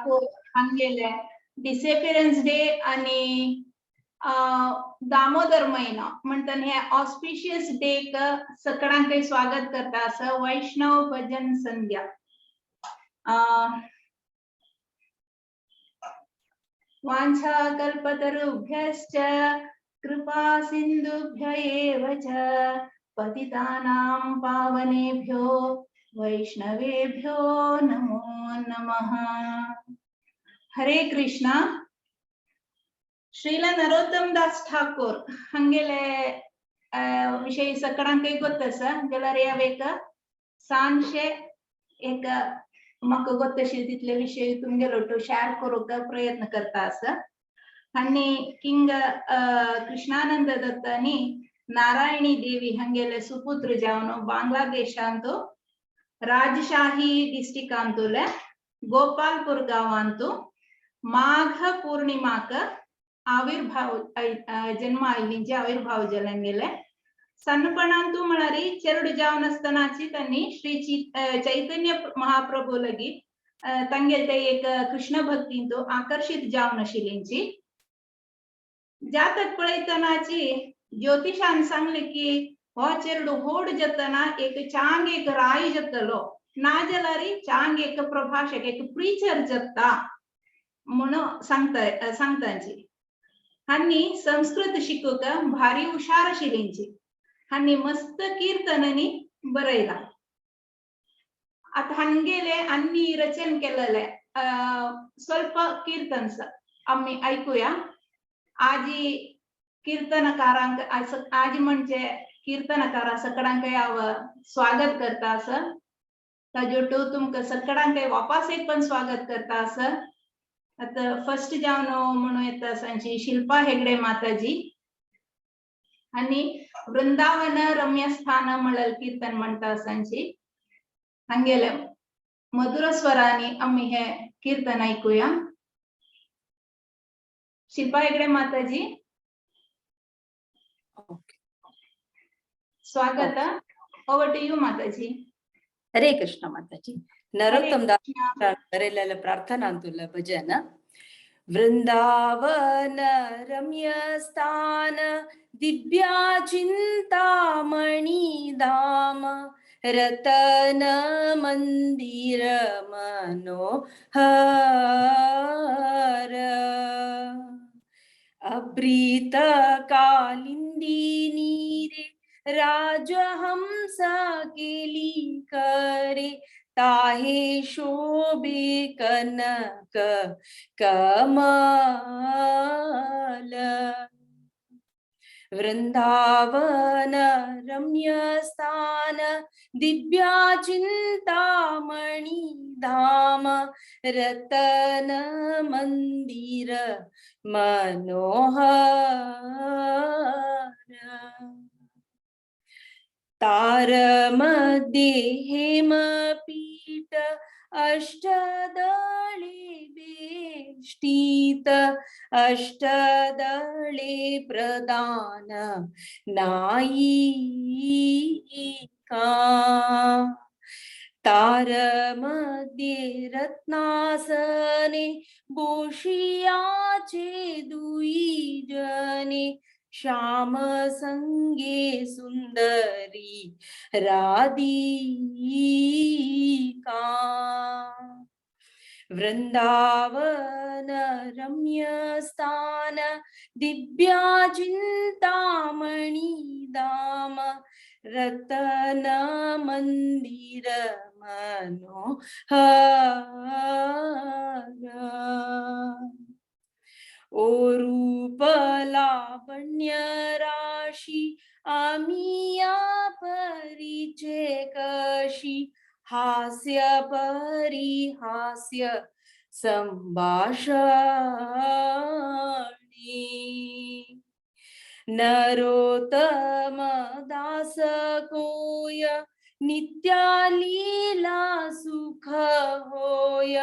Thakur हांगेले डिसएपियरन्स day आणि दामोदर महिनो म्हणटन हे ऑस्पिशियस डेक सगळ्यांक स्वागत करता असं वैष्णव भजन संध्या. वाञ्छा कल्पतरुभ्यश्च कृपा सिन्धुभ्य एव च पतितानां पावनेभ्यो वैष्णवेभ्यो नमो नमः. हरे कृष्णा. श्रीला नरोत्तम दास ठाकूर हांगेले विषय सगळ्यांकय गोत्त आसा, जाल्यार हांव एक सांजशे एक म्हाका गोत्त आशिल्ले तितले विशय तुमगेलो शेअर करूंक प्रयत्न करता आसा. आनी किंग कृष्णानंद दत्तानी नारायणी देवी हांगेले सुपुत्र जावन बांगलादेशांतु राजशाही डिस्ट्रिक्टांतुले गोपालपूर गांवांतु माघ पौर्णिमाक आविर्भाव जन्म आयिल्लींचे आविर्भाव जाले. सण्णपणांतु म्हळ्यार चेरडू जावन आसतनाची तांणी श्री चैतन्य महाप्रभू लगी तांगेले ते एक कृष्ण भक्तींतु आकर्षित जावन आशिल्लींची. जातक पळयतनाची ज्योतिषान सांगले की हो चेरडू होड जातना एक चांग एक राय जातलो, ना जाल्यार चांग एक प्रभाषक एक प्रीचर जाता म्हणून सांगता सांगतांची. हांणी संस्कृत शिकूंक भारी हुशार आशिल्लींची. हांणी मस्त कीर्तनांनी बरयला. आता हांगेले आनी रचन केलेले ಸ್ವಲ್ಪ कीर्तन आमी ऐकूया. आजी कीर्तनकारांक आजी म्हणजे कीर्तनकारा सगळ्यांक हांव स्वागत करता आसा. ताजोटू तुमकां सगळ्यांक वापस एक पण स्वागत करता आसा. आता फर्स्ट जावन म्हणून येता आसांची शिल्पा हेगडे माताजी आणि वृंदावन रम्यस्थान म्हणल कीर्तन म्हणटा आसांची. हांगेले मधुर स्वरांनी आमी हे कीर्तन ऐकूया. शिल्पा हेगडे माताजी, स्वागत. Over to you Mataji. Hare Krishna Mataji. Narottam Das बरेलेल्या प्रार्थनांतुल भजन. वृंदावन रम्य स्थान दिव्या चिंतामणी धाम रतन मंदिर मनोहर अभृत कालिंदी नीरे राजहंसा केली करे ताहे शोभे कनक कमल. वृंदावन रम्य स्थान दिव्या चिंतामणी धाम रतन मंदिर मनोहर. तार मध्ये हेमपीठ अष्टदळे वेष्टित अष्टदळे प्रदान नायिका. तार मध्ये रत्नासने बोशियाचे दुई जने श्याम संगे सुंदरी राधिका. वृंदावन रम्य स्थान दिव्या चिंतामणी धाम रतन मंदिर मनोहर. ओ रूप लावण्य राशी आमिया परिचय कशी हास्य परिहास्य संभाषणे. नरोत्तम दास कोय नित्या लीला सुख होय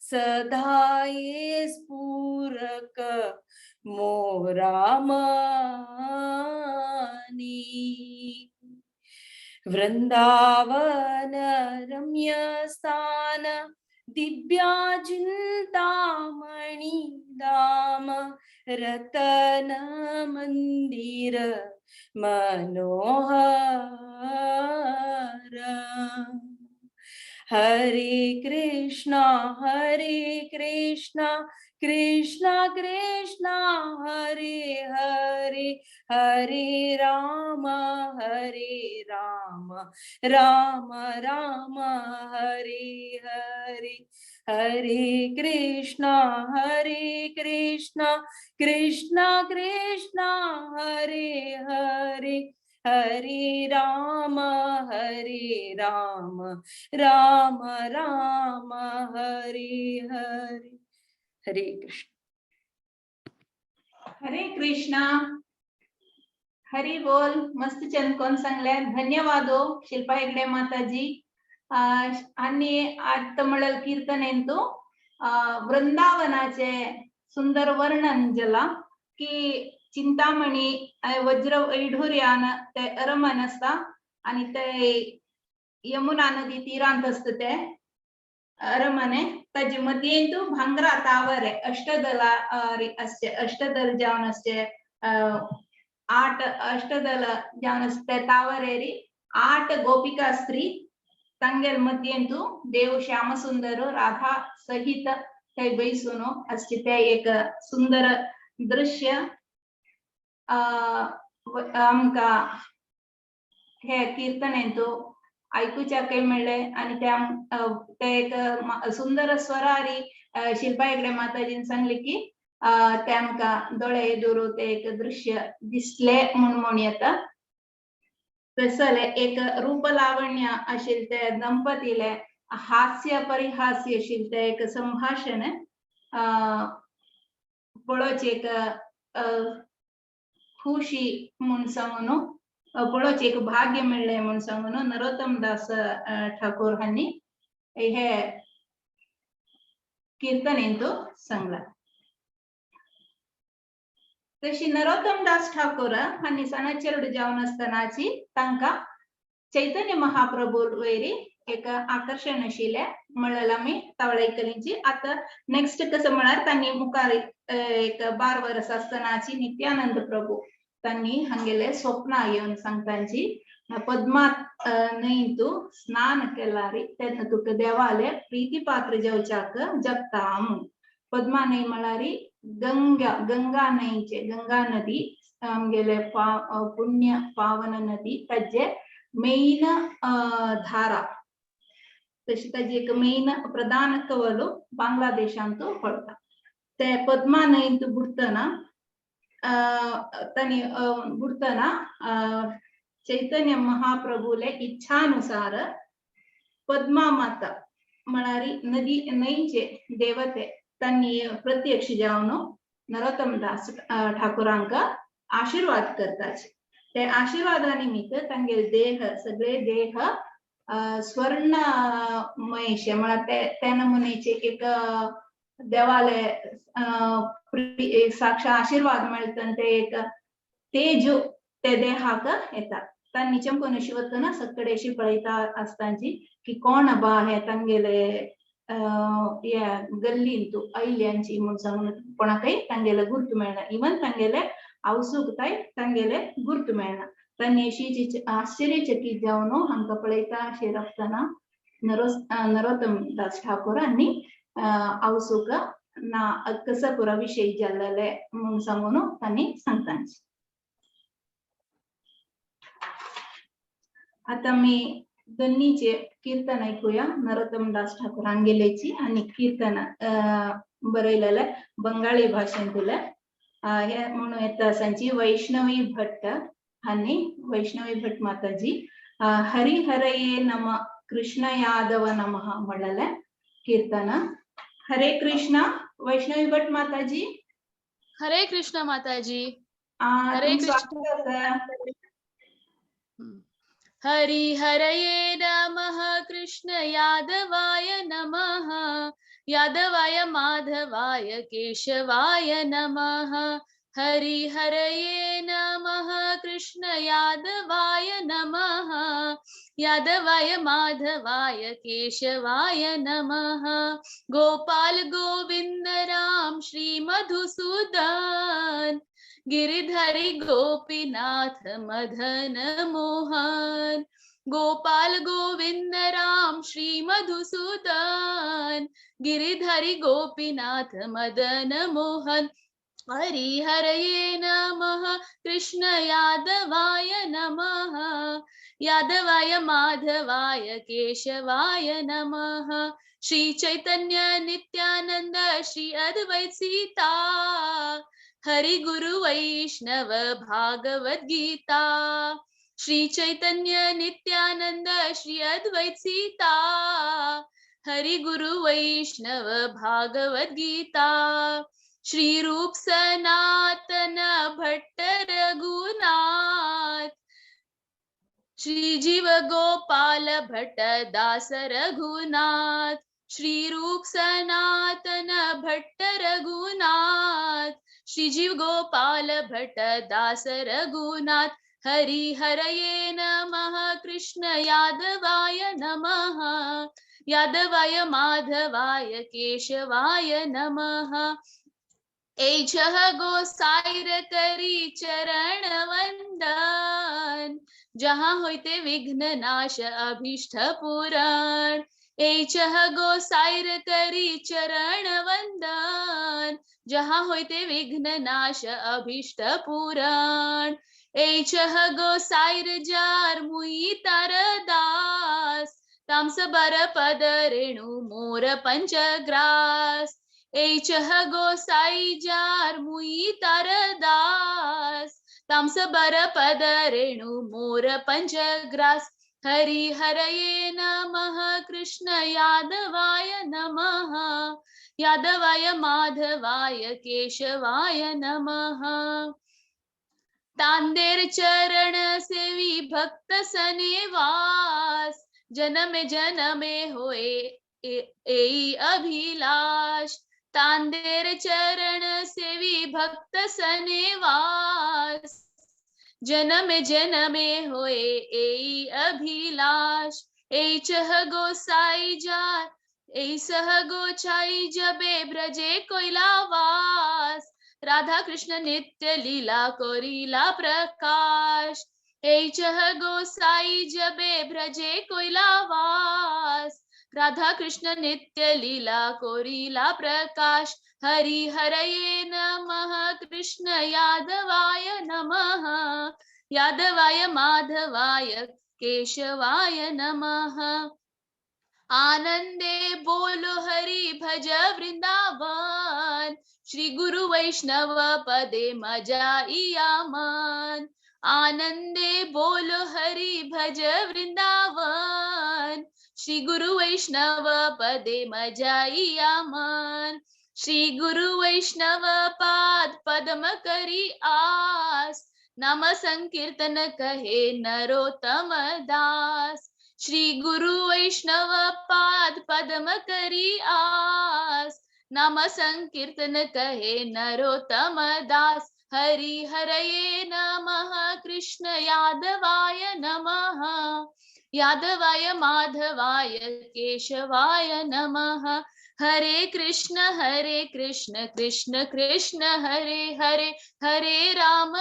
सदाये स्फुरक मोरा मनी. वृंदावन रम्य स्थान दिव्या चिंतामणि धाम रतन मंदिर मनोहर। हरे कृष्णा कृष्णा कृष्णा हरे हरे, हरे राम राम राम हरे हरे। हरे कृष्णा कृष्णा कृष्णा हरे हरे, हरे राम राम राम हरे हरे। हरे कृष्ण। हरे कृष्णा। हरी बोल। मस्त चंद कोण सांगले, धन्यवाद हो शिल्पा हेगडे माताजी। आणि आज म्हणल कीर्तन येतो वृंदावनाचे सुंदर वर्णन जला की चिंतामणी वज्र वैढूर्यान ते अरमान असता आणि ते यमुना नदी तीरांत असत ते अरमाने, ताजे मध्येंतु भांगरा तावरे अष्टदला असचे, अष्टदल जावन असचे आठ अष्टदल जावन असते तावरेरी आठ गोपिका स्त्री तांगेल मध्येंतु देव श्यामसुंदर राधा सहित ते बैसून असचे ते एक सुंदर दृश्य आमकां हे कीर्तनेंतु आयकुच्याकय मेळ्ळे आणि ते एक सुंदर स्वरारी शिल्पा हेगडे माताजीन सांगले की ते आमकां दोळे एदुरू ते एक दृश्य दिसले म्हूण म्हण येता। तसले एक रूपलावण्य आशिल्ले ते दंपतीले हास्य परिहास्य आशिल्ले ते एक संभाषण पळोवचें एक खुशी म्हूण सांगून पळोवचें एक भाग्य मेळ्ळें म्हूण सांगून नरोत्तम दास ठाकूर हांणी हे कीर्तनेंतु सांगला। तशी नरोत्तम दास ठाकूर हांणी सणाचेरडू जावन आसतनाची तांकां चैतन्य महाप्रभू वयरी एक आकर्शण आशिल्लें म्हणलें आमी तावळायकलींची। आतां नेक्स्ट कसं म्हळ्यार तांणी मुखार एक 12 वर्सां आसतनाची नित्यानंद प्रभू तांणी हांगेले स्वप्न येवन सांगतांची पद्मा न्हंयतू स्नान केलारी तेन्ना तुका देवाले प्रीतिपात्र जेवच्याक जगता म्हूण। पद्मा न्हंय म्हळ्यार गंगा, गंगा न्हंयचे गंगा नदी आमगेले पुण्य पावन नदी ताजे मेन धारा तशी ताजी एक मेन प्रधान कवलो बांगलादेशांत पडटा। ते पद्मा न्हंयत बुडटना तांणी बुडटना चैतन्य महाप्रभूले इच्छानुसार पद्मा माता म्हळ्यार नदी न्हंयचे देवते तांणी प्रत्यक्ष जावन नरोत्तम दास ठाकूरांक आशीर्वाद करताचे। ते आशीर्वादा निमित्त तांगेले देह सगळे देह स्वर्णमयशे म्हळ्यार ते नमुनेचे एक देवाले साक्षात आशीर्वाद मेळटा ते एक तेज ते देहाक येता। तांणी चमकून अशी वतना सगळे अशी पळयता आसतांची की कोण बा हे तांगेले गल्लींतू आयल्यांची म्हूण सांगून कोणाकय तांगेले गुर्त मेळना, इवन तांगेले आवसूकताय तांगेले गुर्त मेळना। तांणी अशी आश्चर्यचकीत जावन हांकां पळयता अशें रावतना नरोत्तम दास ठाकूर आनी आवसूक ना कसं पुरा विशय जाल्ले म्हूण सांगून तांणी सांगतांची। आतां आमी दोन्हीचे कीर्तन ऐकूया, नरोत्तम दास ठाकूर हांगेलेची आनी कीर्तन बरयलेले बंगाळी भाशेंतले हे म्हणून येता सांची वैष्णवी भट्ट हांणी, वैष्णवी भट्ट माताजी हरिहरये नम कृष्ण यादव नमः म्हणलेले कीर्तन। हरे कृष्णा वैष्णवी भट्ट माताजी। हरे कृष्ण माताजी। हरे कृष्ण। हरि हरये नमः कृष्ण यादवाय नमः, यादवाय माधवाय केशवाय नमः। हरि हरये नमः कृष्ण यादवाय नमः। यादवाय माधवाय केशवाय नमः। गोपाल गोविंद राम श्री मधुसूदन, गिरिधरी गोपीनाथ मदन मोहन। गोपाल गोविंद राम श्री मधुसूदन, गिरिधरी गोपीनाथ मदन मोहन। हरि हरये नमः कृष्ण यादवाय नमः। यादवाय माधवाय केशवाय नमः। श्री चैतन्य नित्यानंद श्री अद्वैत सीता, हरि गुरु वैष्णव भागवत गीता। श्री चैतन्य नित्यानंद श्री अद्वैत सीता, हरि गुरु वैष्णव भागवत गीता। श्री रूप सनातन भट्ट रघुनाथ, श्री जीव गोपाल भट्ट दास रघुनाथ। श्री रूप सनातन भट्ट रघुनाथ, श्री जीव गोपाल भट्ट दास रघुनाथ। हरि हरये नमः कृष्ण यादवाय नमः। यादवाय माधवाय केशवाय नमः। एछह गोसाईर करी चरण वंदन, जहाँ होते विघ्न नाश अभीष्ट पुराण। एछह गोसाईर करी चरण वंदन, जहाँ होते विघ्न नाश अभीष्ट पुराण। एछह गोसाईर जार मुई तार दास, तामस बर पद रेणु मोर पंचग्रास। एछह गोसाई जार मुई तार दास, तामस बर पद रेणु मोर पंचग्रास। हरि हरये नमः कृष्ण यादवाय नमः। यादवाय माधवाय केशवाय नमः। तांदेर चरण सेवी भक्त सनेवास, जनमे जनमे होए एई अभिलाष। तांदेर चरण सेवी भक्त सनेवास, जनमे जनमे होए एई अभिलाष। एचह गोसाई जार ऐसह गोचाई जबे ब्रजे कोइलावास, राधा कृष्ण नित्य लीला कोरीला प्रकाश। एचह गोसाई जबे ब्रजे कोइलावास, राधा कृष्ण नित्य लीला कोरीला प्रकाश। हरि हरये नमः कृष्ण यादवाय नमः। यादवाय माधवाय केशवाय नमः। आनंदे बोलो हरि भज वृंदावन, श्री गुरु वैष्णव पदे मजाइया मन। आनंदे बोलो हरि भज वृंदावन, श्री गुरु वैष्णव पदे मजाइया मन। श्री गुरु वैष्णव पाद पद्म करी आस, नाम संकीर्तन कहे नरोत्तम दास। श्री गुरु वैष्णव पाद पद्म करी आस, नाम संकीर्तन कहे नरोत्तम दास। हरि हरये नमः कृष्ण यादवाय नमः। यादवाय माधवाय केशवाय नमः। हरे कृष्ण कृष्ण कृष्ण हरे हरे, हरे राम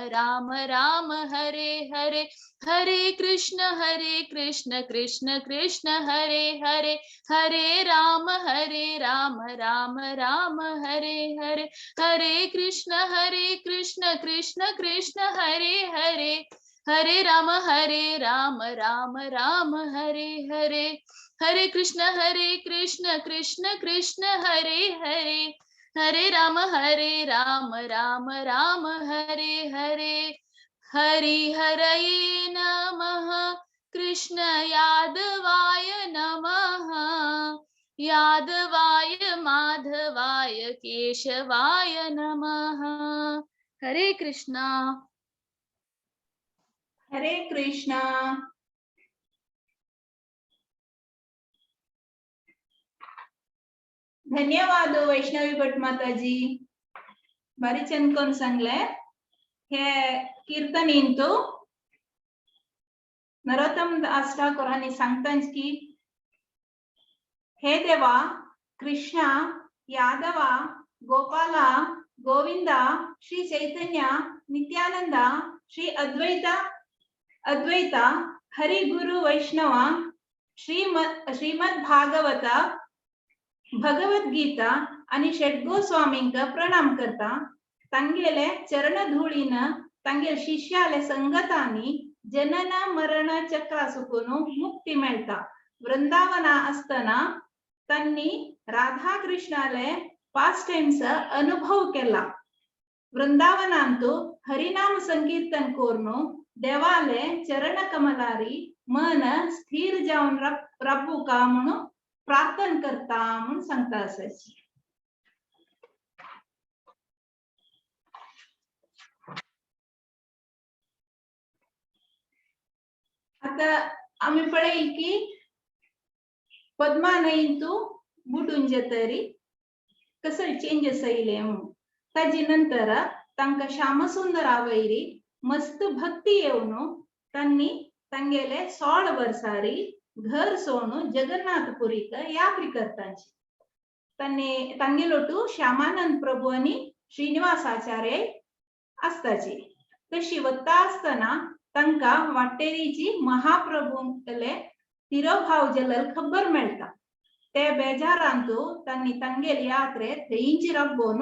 राम राम हरे हरे। हरे कृष्ण कृष्ण कृष्ण हरे हरे, हरे राम राम राम हरे हरे। हरे कृष्ण कृष्ण कृष्ण हरे हरे, हरे राम राम राम हरे हरे। हरे कृष्ण कृष्ण कृष्ण हरे हरे, हरे राम राम राम हरे हरे। हरि हरये नमः कृष्ण यादवाय नमः। यादवाय माधवाय केशवाय नमः। हरे कृष्णा। हरे कृष्णा। धन्यवाद वैष्णवी भट्ट माताजी। बारी चंद सांगले हे कीर्तन इंतू नरोत्तम दास ठाकूर हांणी सांगतांच की हे देवा कृष्णा यादवा गोपाला गोविंदा श्री चैतन्य नित्यानंदा श्री अद्वैता अद्वैता हरि गुरु वैष्णव श्रीमद भागवत भगवद गीता आणि षड्गोस्वामींक प्रणाम करता. तांगेले चरण धुळीन तांगेले शिष्याले संगतानी जनन मरण चक्रा सुकून मुक्ती मेळटा. वृंदावना असताना त्यांनी राधा कृष्णाले पास्ट टाइम्स अनुभव केला. वृंदावनांतु हरिनाम संकीर्तन कोर्नु देवाले चरण कमलारी मन स्थिर जावन राबूका म्हणून प्रार्थना करता म्हणून सांगता असायची. आता आम्ही पळय की पद्मा न्हंयतू बुडून जेतरी कसं चेंजस येयले म्हणून. ताजे नंतर तांकां श्यामसुंदरा वयरी मस्त भक्ती येवन तांणी तांगेले 16 वर्सारी घर सोडून जगन्नाथपुरीक यात्री करताची. तांणी तांगेलोटू श्यामानंद प्रभू आनी श्रीनिवासाचार्य आसताची. तशी वता आसतना तांकां वाटेरीची महाप्रभूले तिरोभाव जलल खबर मेळटा. ते बेजारांतू तांणी तांगेली यात्रे थंयची राबोवन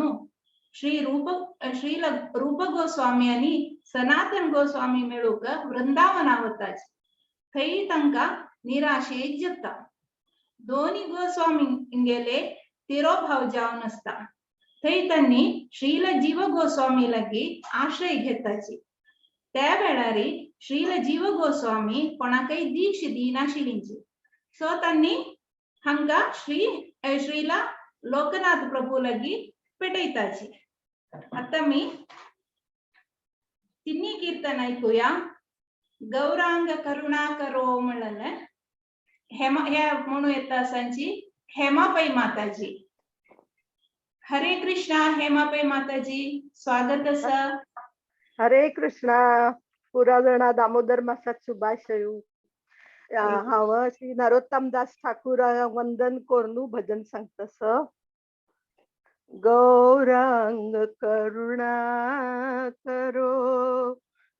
श्री रूप गोस्वामी आनी सनातन गोस्वामी मेळूंक वृंदावना वताची. थंय तांकां निराशेत जाता. दोनी गोस्वामींगेले तिरोभाव जावन आसता. थंय तांणी श्रील जीव गोस्वामी लागीं आश्रय घेताची. त्या वेळारी श्रील जीव गोस्वामी कोणाकय दीक्ष दिनाशिल्लींची. सो तांणी हांगा श्रीला लोकनाथ प्रभू लागीं पेटयताची. आता मी तिन्ही कीर्तन ऐकूया. गौरांग करुणा करो म्हणले हेमा हे म्हणू येता असांची हेमापै माताजी. हरे कृष्णा हेमापै माताजी, स्वागत असा. हरे कृष्णा. पुरा जणा दामोदर मासात शुभाशयू. हांव श्री नरोत्तम दास ठाकूर वंदन कोरनू भजन सांगतस. गौरांग करुणा करो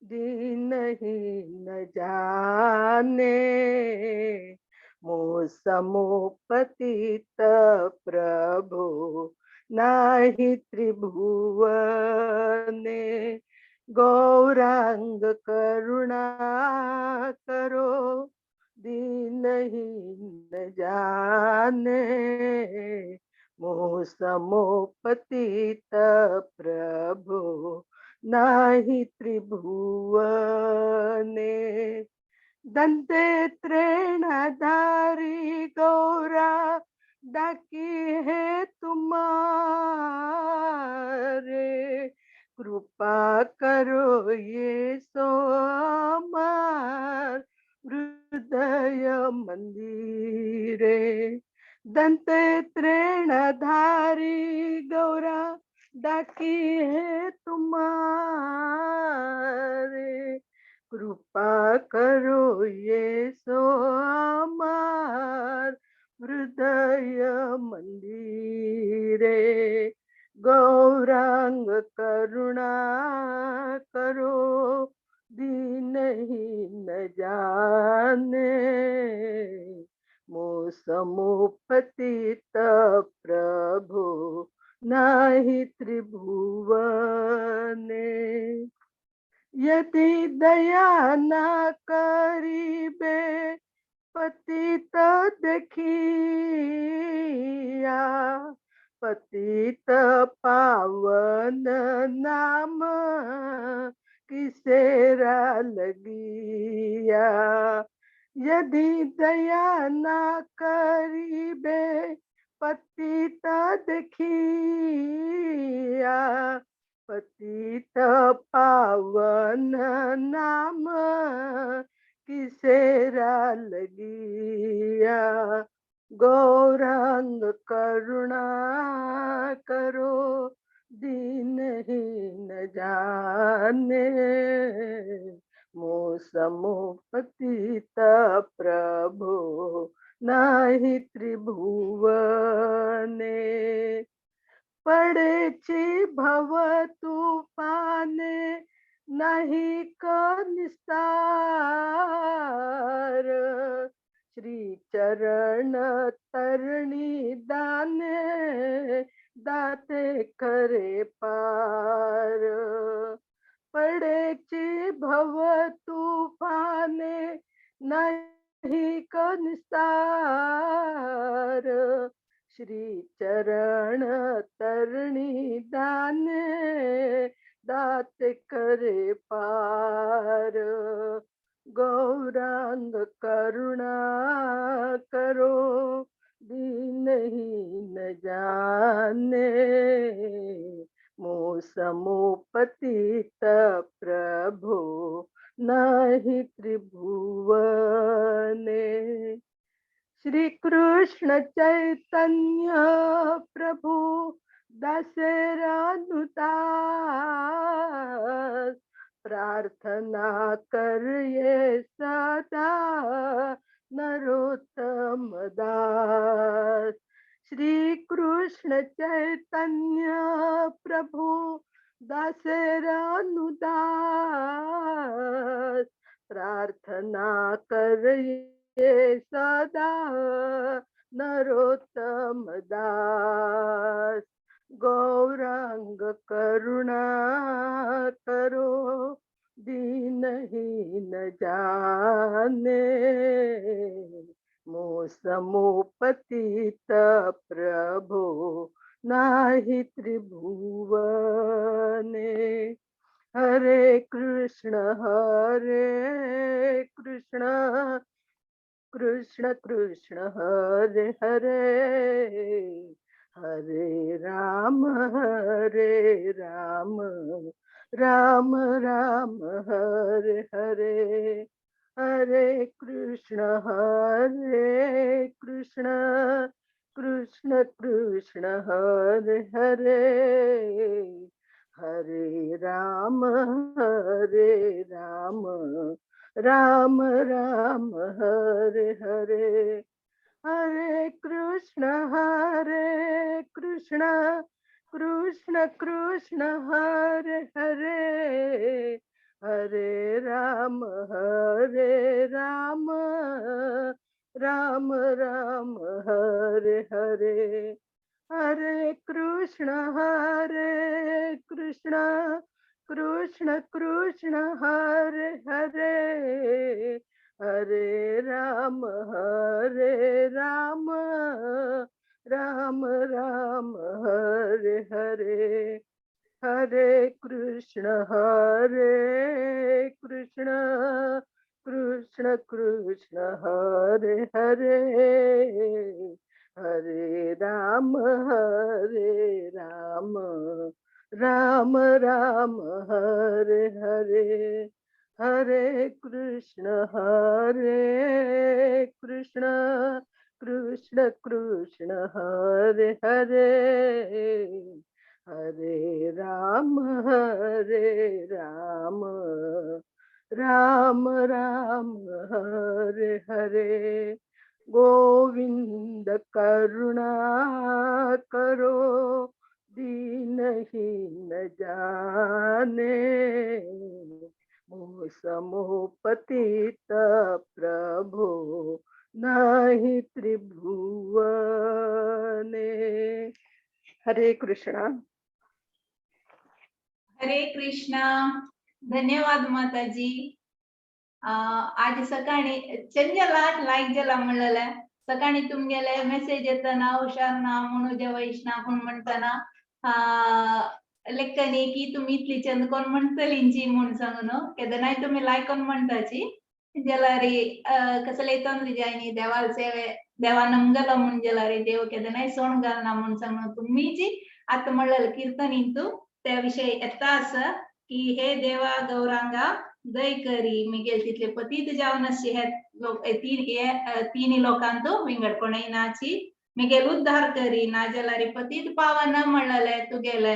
दीनहीन जाने, मोसमोपतित प्रभु नाही त्रिभुवने. गौरांग करुणा करो दीनहीन जाने, मोसमोपतित प्रभु नाही त्रिभुवने. दंते त्रेणधारी गौरा डाकी है तुम्हारे, कृपा करो ये सोमार हृदय मंदिरे. दंते त्रेणधारी गौरा डाकी है तुम्हारे, कृपा करो ये सोमार हृदय मंदिरे. गौरांग करुणा करो दीनहीन जाने, मोसमोपतित प्रभु नाही त्रिभुवने. यदि दया ना करिबे पतित देखिया, पतित पावन नाम किसेरा लगिया. यदि दया ना करिबे पतित देखिया, पतित पावन नाम किसेरा लगिया. गौरांग करुणा करो दीनहीन जाने। मोसमो पतित प्रभु नाही त्रिभुवने। पडेची भव तुफाने नाही निस्तार। श्री चरण तरणी दाने दाते करे पार। पडेची भव तुफाने नाही निस्तार। श्री चरण तरणी दाने दाते करे पार। गौरांग करुणा करो दीनहीन जाने। मोसमो पतित प्रभु नाही त्रिभुवने। श्री कृष्ण चैतन्य प्रभु दासेरानुदास। प्रार्थना करिए सदा नरोत्तम दास। श्री कृष्ण चैतन्य प्रभु दासेरानुदास। प्रार्थना करिए सदा नरोत्तम दास। गौरांग करुणा करो दीनहीन जाने। मोसमो पतित प्रभु नाही त्रिभुवने। हरे कृष्ण कृष्ण कृष्ण हरे हरे। हरे राम राम राम हरे हरे। हरे कृष्ण कृष्ण कृष्ण हरे हरे। हरे राम राम राम हरे हरे। हरे कृष्ण कृष्ण कृष्ण हरे हरे। हरे राम राम राम हरे हरे। हरे कृष्ण कृष्ण कृष्ण हरे हरे। हरे राम राम राम हरे हरे। हरे कृष्ण कृष्ण कृष्ण हरे हरे। हरे राम राम राम हरे हरे। हरे कृष्ण कृष्ण कृष्ण हरे हरे। हरे राम राम राम हरे हरे। गोविंद करुणा करो दीनहीन जाने। मोसमो पतित प्रभु नाही त्रिभुवने। हरे कृष्णा। हरे कृष्णा। धन्यवाद माताजी। आज सकाळी चंजला लाईक जाला म्हणलेलं सकाळी तुमगेले मेसेज येताना हुशार ना म्हणू वैष्णव म्हण म्हणताना लेखनी की तुम्ही इतली चंद कोण म्हणतलींची म्हूण सांगून केदनाय तुम्ही लायक कोण म्हणताची जाल्यार कसले तोंद्री जायनी देवाल सेवे देवा नमगलो म्हूण जाल्यार देव केदनाय सोण घालना म्हूण सांगून तुम्हीची आतां म्हणलेलं कीर्तन इंतू त्या विशय येता आसा की हे देवा गौरांगा दय करी मिगेल तितले पतीत जावन आसचे हे लोक तीन लोकांतो विंगडपणाय नाची मिगेल उद्धार करी ना जाल्यार पतीत पावना म्हणलेले तुगेले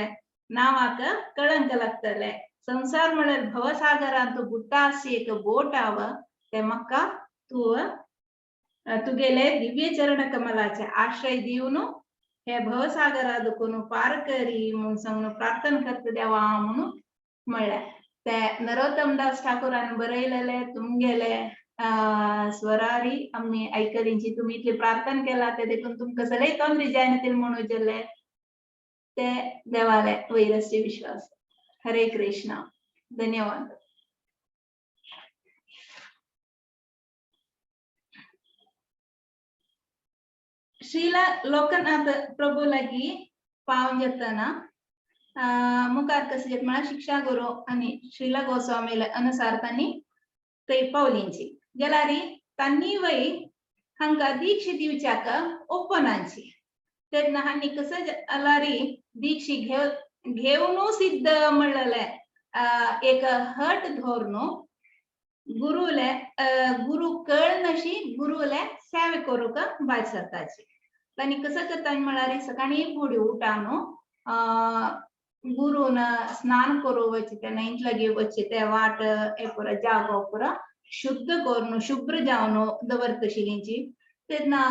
नांवाक कळंक लागतले. संसार म्हळ्यार भवसागरांत बुट्टा एक बोट आव ते म्हाका तूं तुगेले दिव्य चरण कमलाचे आश्रय दिवन हे भवसागरा दुखून पार करी म्हणून सांगून प्रार्थना करता देवा म्हणून म्हळ्यार ते नरोत्तमदास ठाकूरान बरयलेले तुमगेले स्वरारी आमी आयकलींची. तुमी इतली प्रार्थना केला ते देखून तुमकां सगळे तोंड जायना म्हणून गेले ते देवाले वैरस्य विश्वास. हरे कृष्णा. धन्यवाद. श्रीला लोकनाथ प्रभू लागी पावन जातना मुखार कशें जाता म्हळ्यार शिक्षा गुरू आनी श्रीला गोस्वामीले अनुसार तांणी थंय पावलींची जाल्यार तांणी वय हांकां दीक्षा दिवच्याक ओपनांची. तेन्ना हांणी कसं जाल्यार दीक्षी घेवन सिद्ध म्हणलेले एक हट धरून गुरुले गुरु कळनशी गुरुले सेवे करूंक भायर सरताची. तांणी कसं करता म्हळ्यार सकाळी फुडें उठान गुरून स्नान करूं वचचे ते न्हंयत लागीं वचचे ते वाट हे पुरा जागो पुरा शुद्ध करून शुभ्र जावन दवरतशिलींची. तेन्ना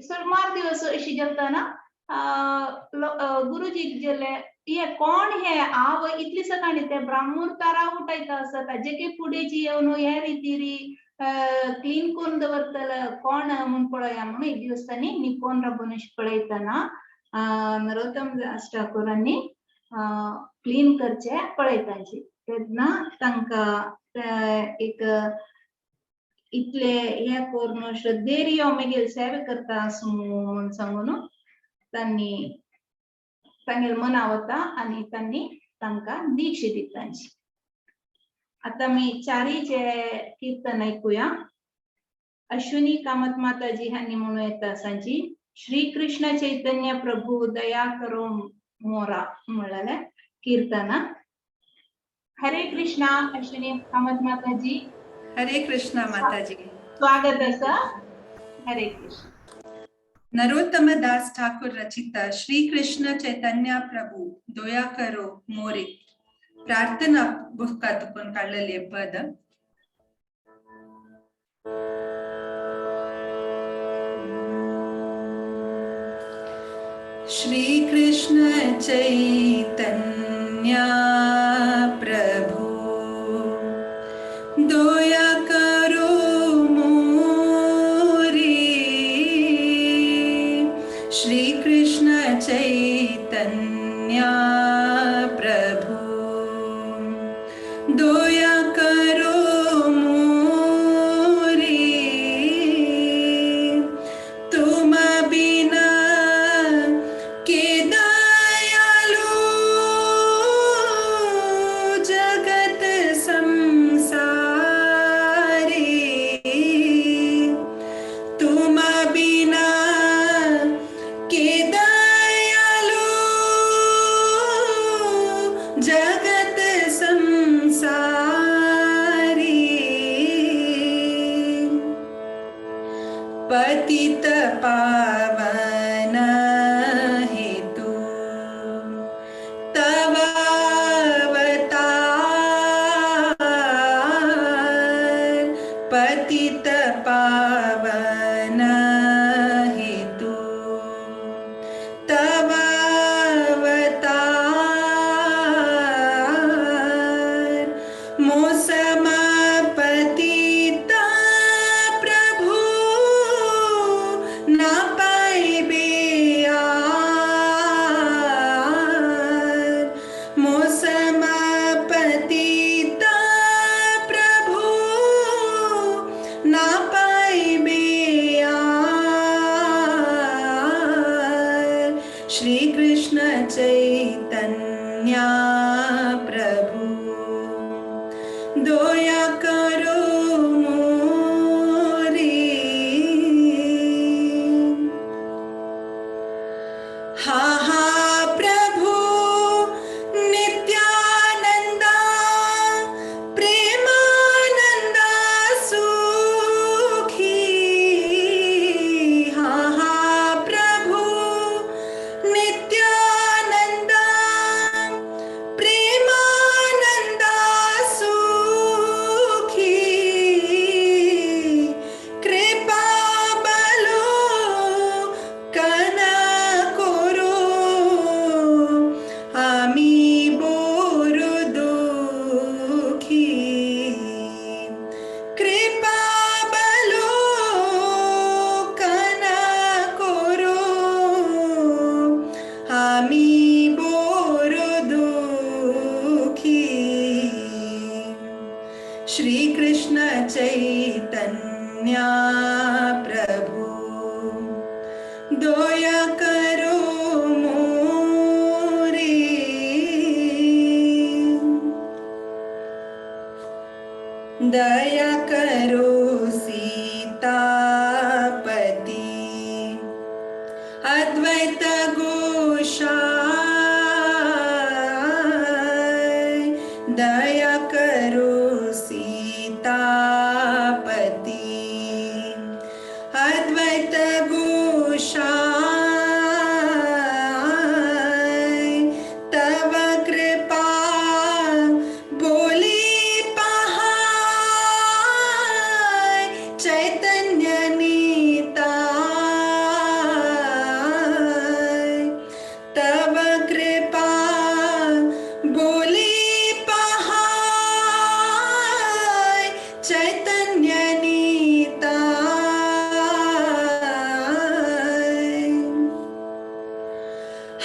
सुमार दिवस अशी जातना गुरुजीक गेले हे कोण हे आव इतली सकाळी ते ब्राह्मण उठायता आसा ताजे की फुडें येवन हे रितीरी क्लीन करून दवरतले कोण म्हूण पळया म्हणून एक दिवस तांणी निकोन राबून अशें पळयतना नरोत्तम दास ठाकूरांनी क्लीन करचे पळयतांची. तेन्ना तांकां एक इतले हे करून श्रद्धेरी हांव मागीर सेवे करता आसूं म्हूण सांगून तांणी तांगेले मना वता आनी तांणी तांकां दीक्षा दितांची. आतां आमी चारीचे कीर्तन ऐकूया. अश्विनी कामत माताजी हांणी म्हणून येता सांची श्री कृष्ण चैतन्य प्रभू दया करो मोरा म्हणलेले कीर्तन. हरे कृष्णा अश्विनी कामत माताजी. हरे कृष्णा माताजी. स्वागत आसा. हरे कृष्ण. नरोत्तम दास ठाकुर रचित श्री कृष्ण चैतन्य प्रभु दया करो मोरे प्रार्थना बुका तुकून काडलेले पद. श्री कृष्ण चैतन्य प्रभु दया करो मोरे. श्री कृष्ण चैतन्य प्रभु दया करो मोरे. तुम बिना के दयालु जगत संसारे. तुम बिना के दयालु जगत संसारे. पतित पावन हेतु तव अवतार. पतित पावन हेतु तव अवतार. मोसमा पतित प्रभु ना पाइबे are. मोसमा पतित प्रभु ना पाइबे are. Shri Krishna Chaitanya प्रभु दया करो मोरे. हा हा प्रभु नित्यानंदा प्रेमानंदा सुखी. हा हा प्रभु नित्यानंदा दया करो सीतापति। अद्वैत गोसाई दया करो सीतापति। अद्वैत गोसाई तव कृपा बोली पहाय चैतन्य नीताय तव कृपा बोली पहाय चैतन्य नीताय।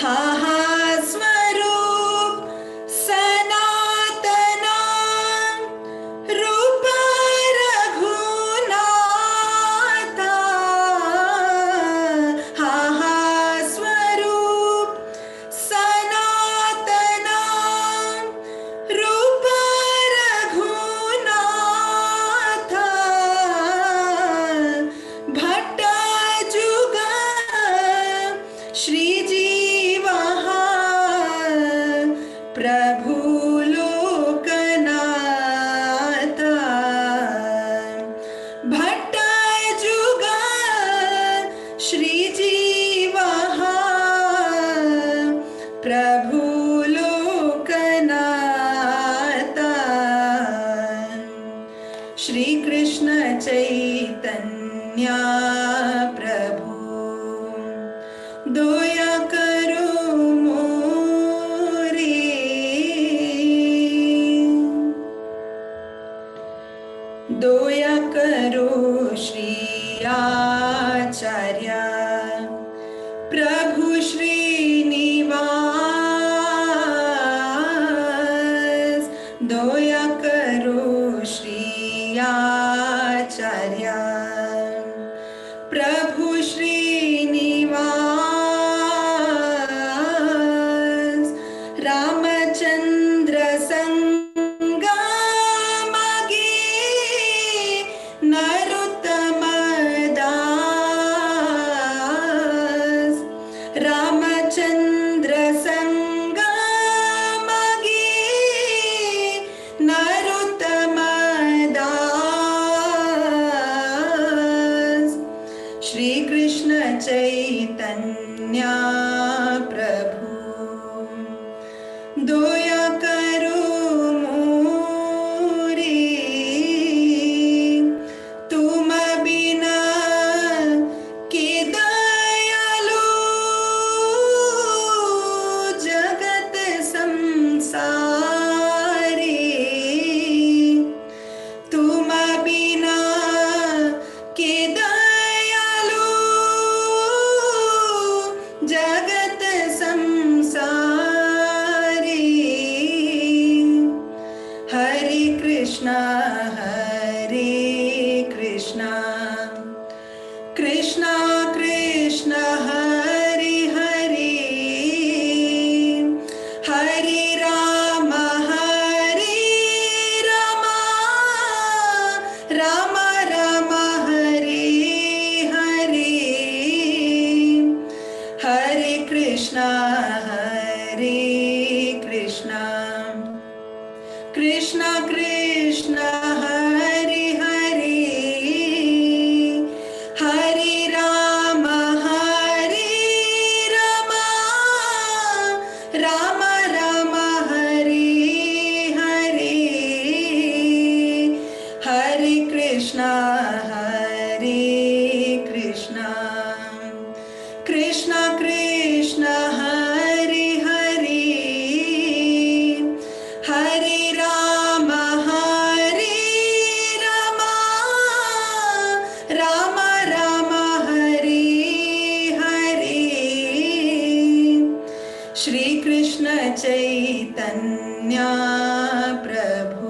हा हा स्वरूप सनातना रूप रघुनाथा। हा हा स्वरूप सनातना रूप रघुनाथा। भट्ट जुग श्री जीवहा प्रभु लोकनाथा। भट्ट जुग श्री जीवहा प्रभु लोकनाथा। श्री कृष्ण चैतन्य प्रभु दया करो मोरे। दया करो श्री आचार्य प्रभु श्रीनिवास। दया करो श्री आचार्य प्रभु श्रीनिवास। रामचंद्र संगमगे नरोत्तम दास। रामचंद्र संगमगे नरोत्तम दास। श्री कृष्ण चैतन्य प्रभु दया करो मोरे। तुम बिना के दयालु जगत संसारे। तुम बिना के दयालु जगत संसारे। हरे कृष्णा हरे कृष्णा कृष्णा कृष्णा हरे हरे। हरे राम हरे राम राम राम हरे हरे। हरे कृष्णा हरे कृष्णा कृष्णा कृष्णा हरे हरे। हरे राम हरे राम राम राम हरे हरे। हरे कृष्णा हरे कृष्णा कृष्णा कृष्णा हरे हरे। हरे राम हरे राम राम राम हरे हरे। श्री कृष्ण चैतन्य प्रभु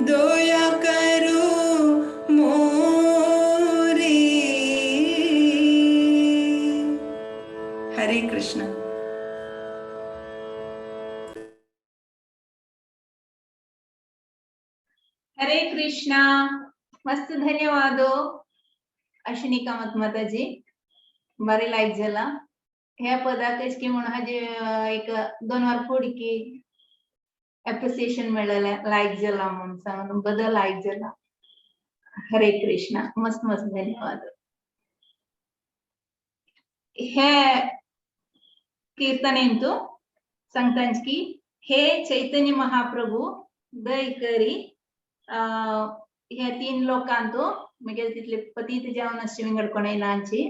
दया करो मोरे। हरे कृष्ण। कृष्णा. मस्त धन्यवाद अश्विनी कामत माताजी, बरें लायक जाला ह्या पदाक की म्हणून हाजे एक 2 वर फुडकी एप्रिसिएशन मेळ्ळें लायक जाला म्हणून सांगून बदल लायक जाला. हरे कृष्णा, मस्त मस्त धन्यवाद. हे कीर्तनेंतु सांगतांच की हे चैतन्य महाप्रभू दय करी ह्या 3 लोकांतो मगेर तितले पतीत जावन आसचे विंगड कोणय नांची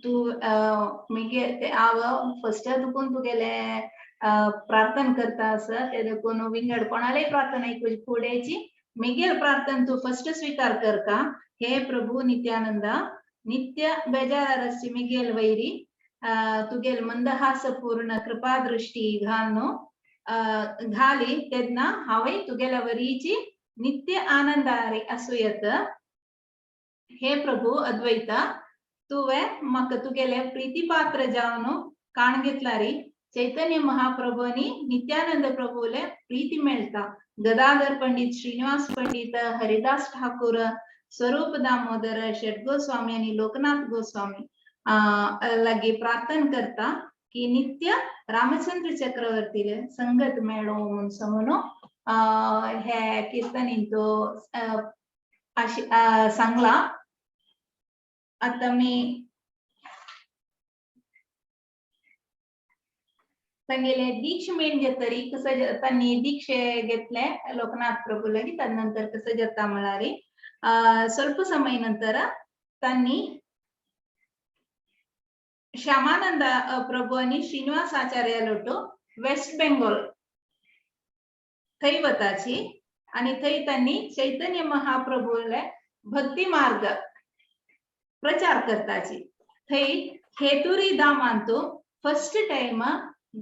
तूं मगेर हांव फर्स्ट देखून तुगेले प्रार्थना करता आसा ते देखून विंगड कोणालेय प्रार्थना आयकुची फुडेंची मगेर प्रार्थना तूं फर्स्ट स्वीकार करता. हे प्रभू नित्यानंदा नित्य बेजारार आसची मिगेल वैरी तुगेल मंदहास पूर्ण कृपा दृष्टी घालनो घाली तेन्ना हांवें तुगेल्या वरीची नित्य आनंदारी आसूं येत. हे प्रभू अद्वैता तुवें म्हाका तुगेले प्रीतिपात्र जावन काण घेतलारी चैतन्य महाप्रभूनी नित्यानंद प्रभूले प्रीती मेळटा. गदाधर पंडित, श्रीनिवास पंडित, हरिदास ठाकूर, स्वरूप दामोदर, षट गोस्वामी आणि लोकनाथ गोस्वामी लागी प्रार्थना करता की नित्य रामचंद्र चक्रवर्तीले संगत मेळो म्हणून समून हे कीर्तनींतो सांगला. आता मी तांगेले दीक्ष मेण घेतरी कसं त्यांनी दीक्षे घेतले लोकनाथ प्रभू लागी, तदनंतर कसं जाता म्हळ्यार ಸ್ವಲ್ಪ ಸಮಯ ನಂತರ त्यांनी श्यामानंद प्रभू आणि श्रीनिवास आचार्य लोटो वेस्ट बेंगॉल थंय वताची आणि थंय त्यांनी चैतन्य महाप्रभूले भक्ती मार्ग प्रचार करताची. थंय हेतुरी धामांतो फर्स्ट टाइम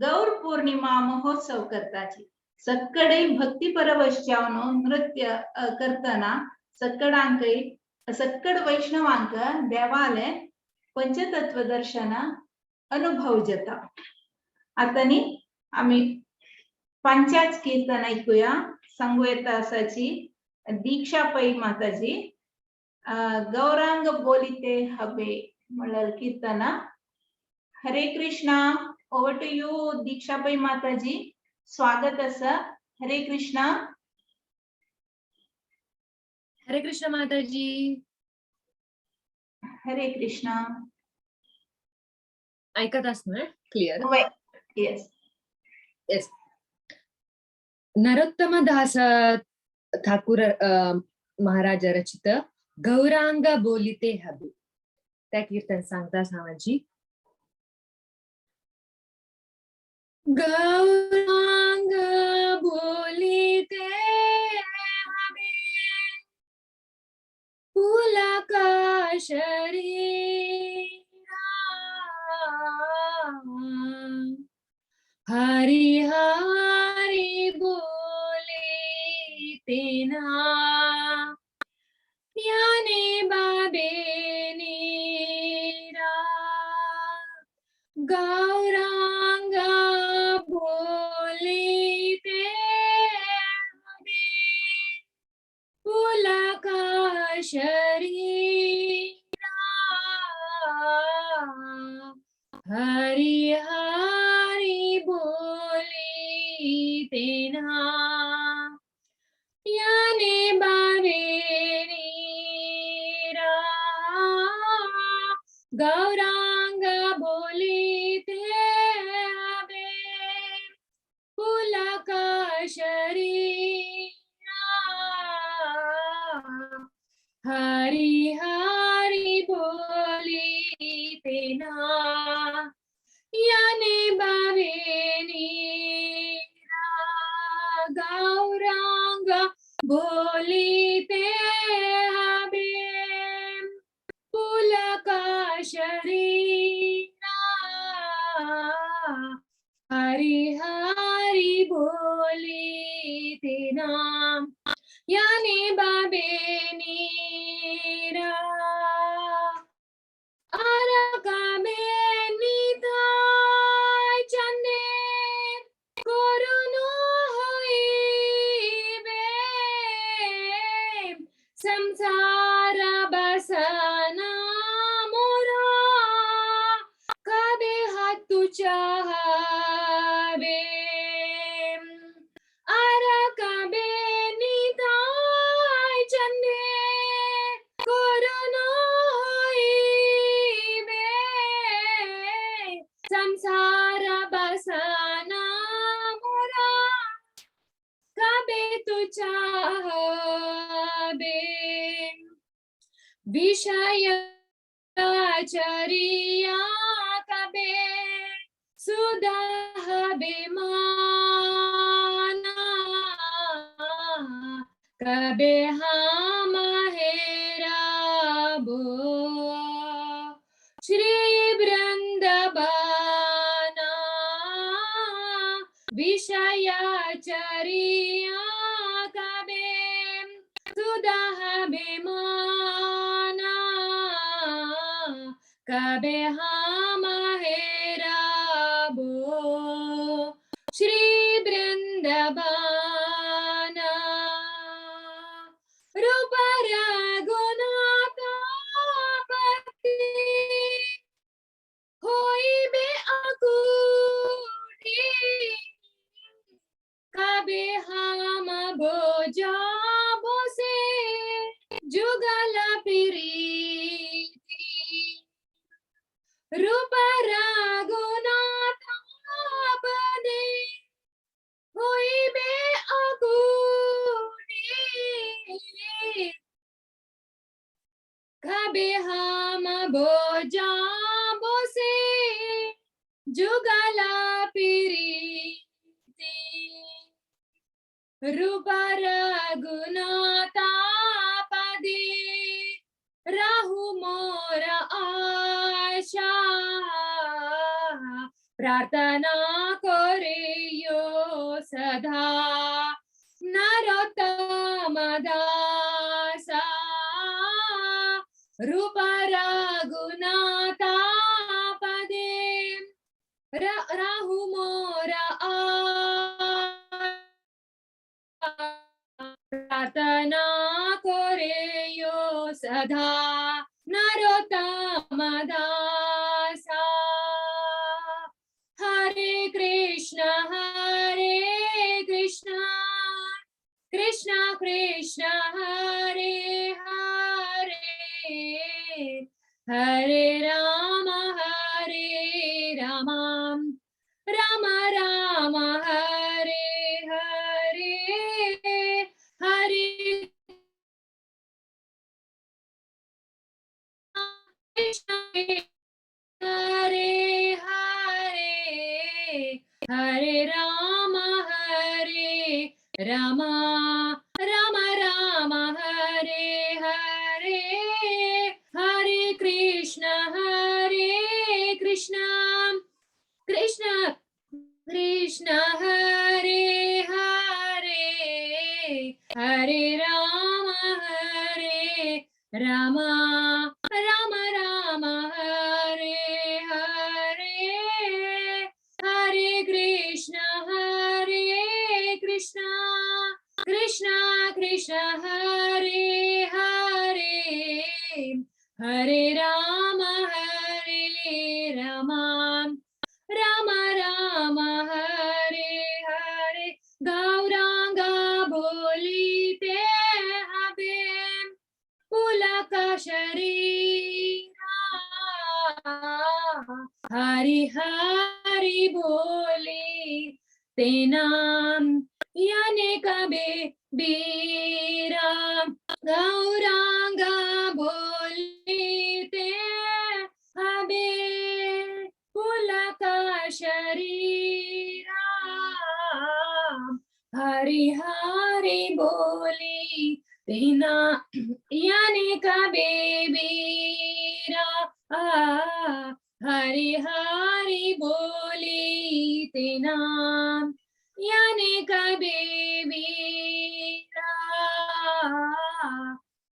गौर पौर्णिमा महोत्सव करताची. सक्कडे भक्ती परवश जावन नृत्य करतना सक्कडांकय सक्कड वैष्णवांक देवाले पंचतत्व दर्शन अनुभव जाता. आता न्ही आमी पंचाच कीर्तन ऐकूया. सांगू येता आसाची दीक्षा पै माताजी गौरांग बोलिते हबे म्हणल्यार कीर्तना. Hare Krishna, over to you Diksha Pai Mataji. स्वागत आसा. हरे कृष्णा. हरे कृष्ण माताजी. हरे कृष्णा. ऐकत असणार क्लिअर? येस येस. नरोत्तम दास ठाकूर महाराज रचित गौरांग बोलिते हबे त्या कीर्तन सांगता सामाजी. गौरांग बोलिते हबे पुलक शरीरा हरि हरि बोले तेना याने बाबे नीरा. गौरांग बोलिते हबे पुलक शरीरा हरि हरि बोले तेना याने बाबे नीरा. गौरांग बोलिते हबे पुलक शरीरा हरि हरि बोलिते ना याने बाबे नीरा. गौरांग बोलिते हबे पुलक शरीरा हरि हरि बोलिते नाम याने बाबे नीरा. आरकामे निताय चंदे করুণ হইবে चाहबे। আর কবে নিতাই চন্দে করুণ হইবে, সংসার বাসনা মোরা কবে তু চাহবে। বিষয় চরিয়া কবে সুদাহবে মানা, কবে হাম হেরাবো শ্রী বৃন্দবানা। বিষয় চরিয়া কবে সুদাহবে মানা, কবে হাম হেরাবো শ্রী বৃন্দবানা। রূপ রঘুনাথ পতি হইবে আকুটি, কবে হাম বোঝাবো সে যুগল প্রীতি। রূপ রঘুনাথ পদে হইবে আকুটি, কবে হাম বোঝাবো সে যুগল প্রীতি। রূপ রঘুনাথ পদে রাহু মোর আশা, প্রার্থনা করিও সদা নরোত্তম দাসা। রূপ রঘুনাথ পদে রাহু মোর প্রার্থনা করিও সদা নরোত্তম দাসা। হরে কৃষ্ণ হরে কৃষ্ণ কৃষ্ণ কৃষ্ণ হরে হরে, হরে রাম হরে রাম রাম রাম হরে হরে, হরে কৃষ্ণ হরে হরে, হরে রাম হরে রাম রাম রাম হরে হরে, হরে কৃষ্ণ হরে কৃষ্ণ কৃষ্ণ কৃষ্ণ হরে হরে, হরে রাম হরে রাম রাম রাম হরে হরে, হরে কৃষ্ণ হরে কৃষ্ণ কৃষ্ণ কৃষ্ণ হরে হরে, হরে রাম হরে রাম রাম রাম হরে হরে। গৌরাঙ্গ বলিতে হবে পুলক শরীরা, হরি হরি বলি তেনাম याने कबे बीरा। गौरांग बोलिते हबे पुलक शरीरा, हरि हरि बोली तेना याने कबे बीरा। हरि हरि बोली तेना याने कबे बीरा,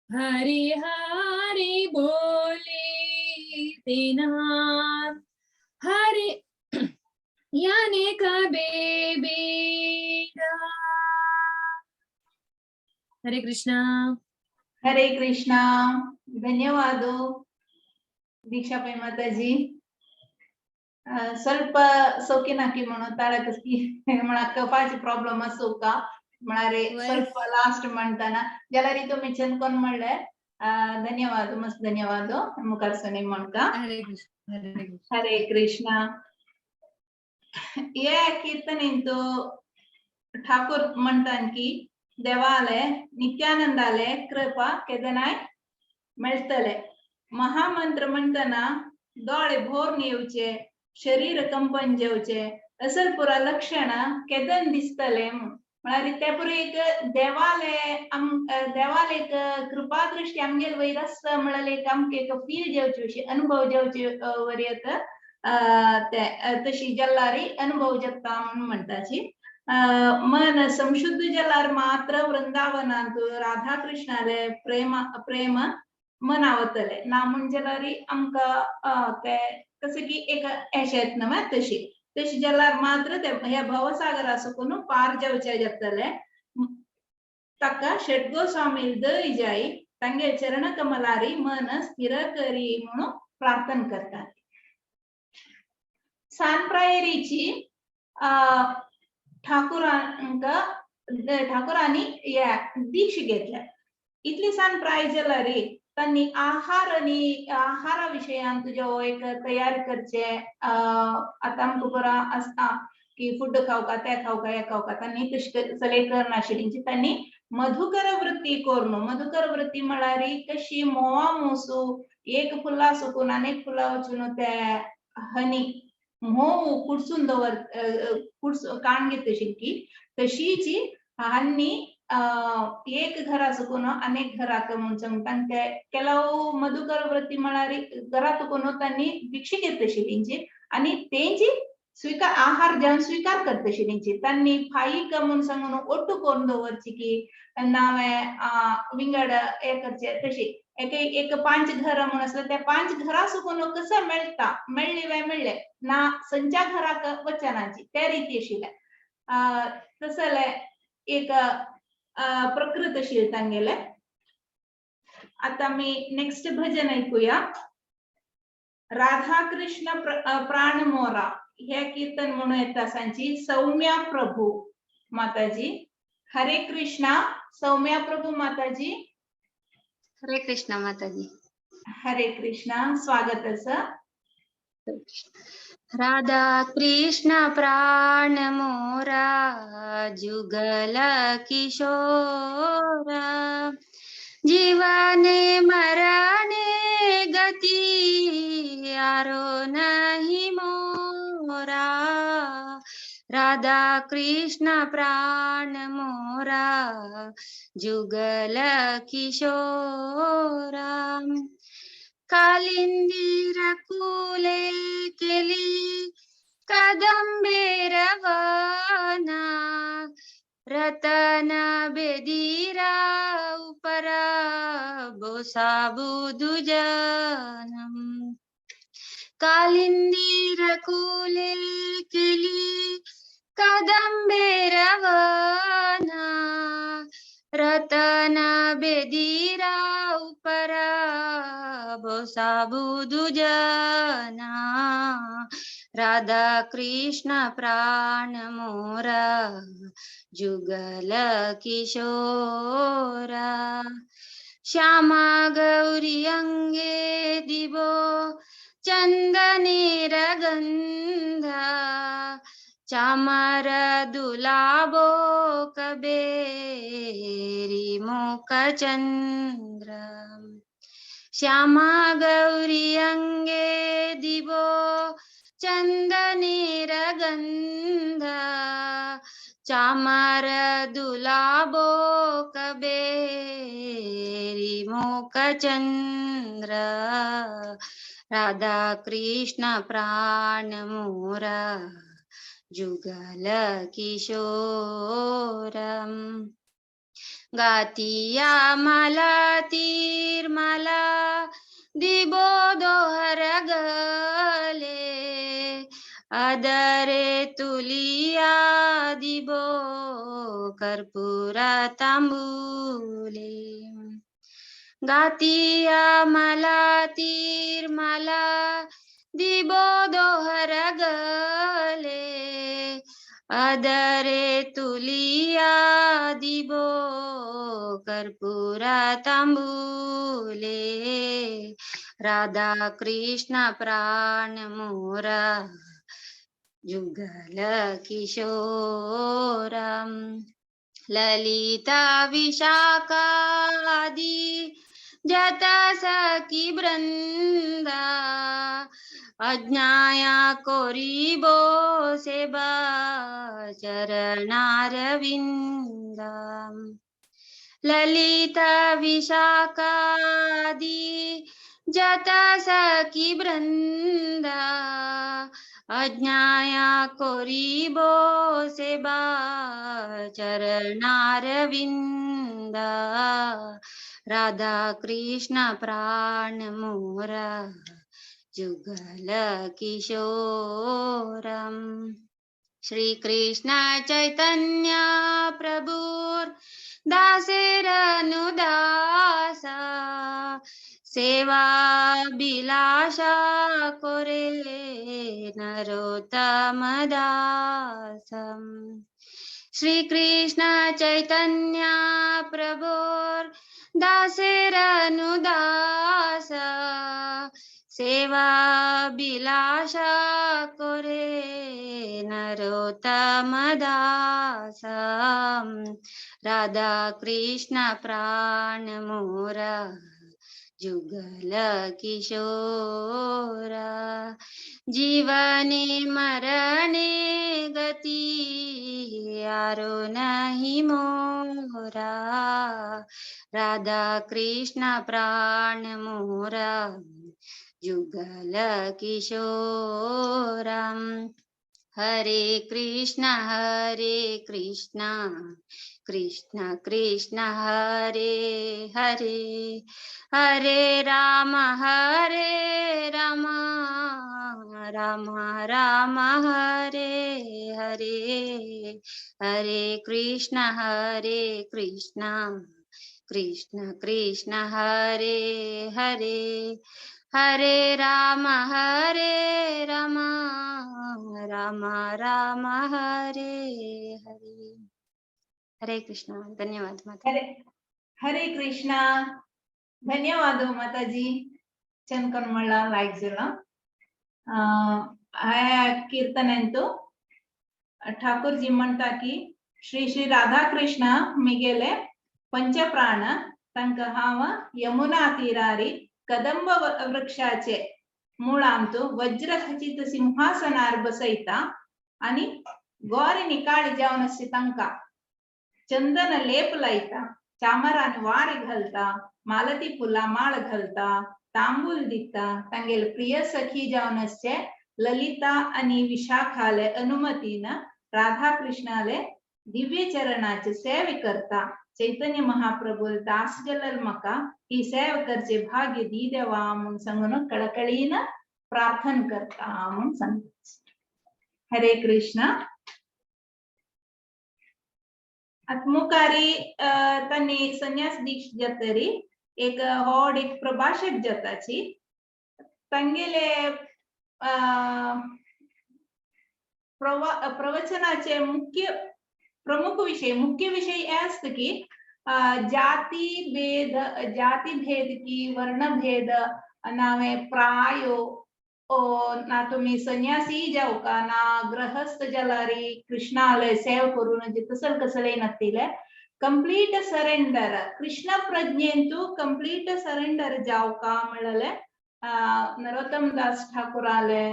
हरि हरि बोली तेना हरि याने कबे बीरा। हरे कृष्णा। हरे कृष्णा। धन्यवाद दीक्षा माताजी। ಸ್ವಲ್ಪ ಸೌಕಿನಾಕಿ म्हणून ताळक म्हणा कफाचे प्रॉब्लेम असो का म्हणारे ಸ್ವಲ್ಪ ಲಾಸ್ಟ್ म्हणताना जाल्यार तुमी चेंद कोण म्हणले. धन्यवाद, मस्त धन्यवाद मुखार सनी म्हणका. हरे कृष्ण, हरे कृष्ण. हरे कृष्ण. हे कीर्तनेंतु ठाकूर म्हणतान की देवाले नित्यानंदाले कृपा केदनाय मेळटले. महामंत्र म्हणतना दोळे भोर येवचे, शरीर कंपन जेवचे, असल पुरा लक्षण केदन दिसतले. म्हळ्यार ते पुरो एक देवाले देवाले एक कृपा दृष्टी आमगेल वयर आसता म्हळ्यार एक आमकां एक फील जेवची अशी अनुभव जेवचे वरी येता ते तशी जल्लारी अनुभव जगता म्हणून म्हणटाची. मन संशुद्ध जलार मात्र वृंदावनांत राधा कृष्णाले प्रेम प्रेम मनावतले ना म्हण जाल्यार आमकां ते कशें की एक येत न्हय तशी तशी जाल्यार मात्र ते ह्या भवसागरा सकून पार जावचे जातले. ताका षड्गोस्वामी दय जाय तांगे चरण कमलारी मन स्थिर करी म्हणून प्रार्थना करतात. सान प्रायरीची ठाकूरांनी या दीक्ष घेतल्या. इतली सान प्राय जाल्यार तांणी आहार आनी आहारा विशयान तुज्यो एक तयार करचे. आतां आमकां बरो आसता की फूड खावका ते खावका हे खावका, तांणी तशें सगळें करनाशिल्ली. तांणी मधुकर वृत्ती करून, मधुकर वृत्ती म्हळ्यार कशी म्होंवा मोसू एक फुलां सुकून आनी फुलां वचून ते हनी म्होंव कुडसून दवर कुडसून काण घेत की तशीची हांनी एक घरा सुकून अनेक घराक म्हूण सांगता. ते ಕೆಲವು मधुकर वृत्ती म्हळ्यार घरा तुकून तांणी भिक्षा घेतशिल्ली आनी तेंची स्वीकार आहार जावन स्वीकार करतशिल्ली. तांणी फाईक म्हूण सांगून ಒಟ್ಟು करून दवरची की नावे विंगड हे करचे तशी एक एक पांच घर म्हूण आसता त्या पांच घरा सुकून कसं मेळटा मेळ्ळी वे मेळ्ळे ना संच्या घराक वचनाची त्या रिती आशिल्ले. तसले एक प्रकृत आशिल्ले तांगेले. आता मी नेक्स्ट भजन ऐकूया. राधा कृष्ण प्राण मोरा हे कीर्तन म्हणून येता सांची सौम्या प्रभू माताजी. हरे कृष्णा सौम्या प्रभू माताजी. हरे कृष्णा माताजी. हरे कृष्णा, स्वागत असं. राधा कृष्ण प्राण मोरा जुगल किशोरा, जीवने मरणे गति आरो नहीं मोरा. राधा कृष्ण प्राण मोरा जुगल किशोरा. कालिंदी रकुले केली कदंबेरवना, रतन बेदीरा उपरा बोसाबुदु जनम. कालिंदी रकुले केली कदंबेरवना, रतन बेदीरा उपरा बोसाबुदु जना. राधा कृष्ण प्राण मोरा जुगल किशोरा. श्यामा गौरी अंगे दिवो चंदनेर गंधा, चामर दुलाबो कबेरी मुख चंद्र. श्यामा गौरी अंगे दिवो चंदनेर गंधा, चामर दुलाबो कबेरी मुख चंद्र. राधा कृष्ण प्राण मोरा जुगल किशोरम. गातिया माला तीरमाला दिबो दोहर गले, अदरे तुलिया दिबो कर्पूरा तांबूले. गातिया माला तीरमाला दिबो दोहर गले, अदरे तुलिया दिबो कर्पूरा तांबूले। राधा कृष्ण प्राण मोरा जुगल किशोरम। ललिता विशाखादि जत सखी वृंदा अज्ञाया कोरिबो सेवा चरणारविंदा। ललिता विशाखादि जत सखी वृंदा अज्ञाया कोरिबो सेवा चरणारविंदा। राधा कृष्ण प्राण मोरा जुगल किशोरम। श्री कृष्ण चैतन्य प्रभुर दासेरनुदासा सेवा बिलाषा करे नरोत्तम दासम। श्री कृष्ण चैतन्य प्रभुर दासेरनुदासा सेवा बिलाषा करे नरोत्तम दासम। राधा कृष्ण प्राण मोरा जुगल किशोरा। जीवने मरणे गति आरो नहीं मोरा। राधा कृष्ण प्राण मोरा जुगल किशोरम। हरे कृष्ण कृष्ण कृष्ण हरे हरे हरे राम राम राम हरे हरे हरे कृष्ण कृष्ण कृष्ण हरे हरे हरे राम राम राम हरे हरे। हरे कृष्णा। धन्यवाद माता। हरे हरे कृष्णा। धन्यवाद माताजी। चंदन म्हणला लायक जाला। कीर्तन अंतु ठाकूरजी म्हणता की श्री श्री राधा कृष्ण मिगेले पंचप्राण तांकां हांव यमुना तीरारी कदंब वृक्षाचे मुळांतु वज्रखचित सिंहासनार बसयता आणि गोरी काळी जावन आसता तांकां चंदन लेप लायता, चामरान वार घालता, मालती फुलां माळ घालता, तांबूल दिता। तांगेले प्रिय सखी जावन आसचे ललिता आणि विशाखाले अनुमतीन राधा कृष्णाले दिव्य चरणाचे सेवे करता। चैतन्य महाप्रभु दास जलल मका ही सेवा करचे भाग्य दी देवा म्हणून सांगून कळकळीन प्रार्थना करता म्हणून सांगता। हरे कृष्ण। आत्मुकारी तांणी संन्यास दीक्षा जातरी एक व्हड एक प्रभाषक जाताची तांगेले प्रवचनाचे मुख्य प्रमुख विषय मुख्य विषय हे आसता की जाती भेद की वर्ण भेद नावे प्रायो ना तुम्ही संन्यासी जावका ना गृहस्थ जाल्यारी कृष्णाले सेव करून तसल कसले नसतील कंप्लीट सरेंडर कृष्ण प्रज्ञेंतु कंप्लीट सरेंडर जावका म्हणले नरोत्तम दास ठाकूराले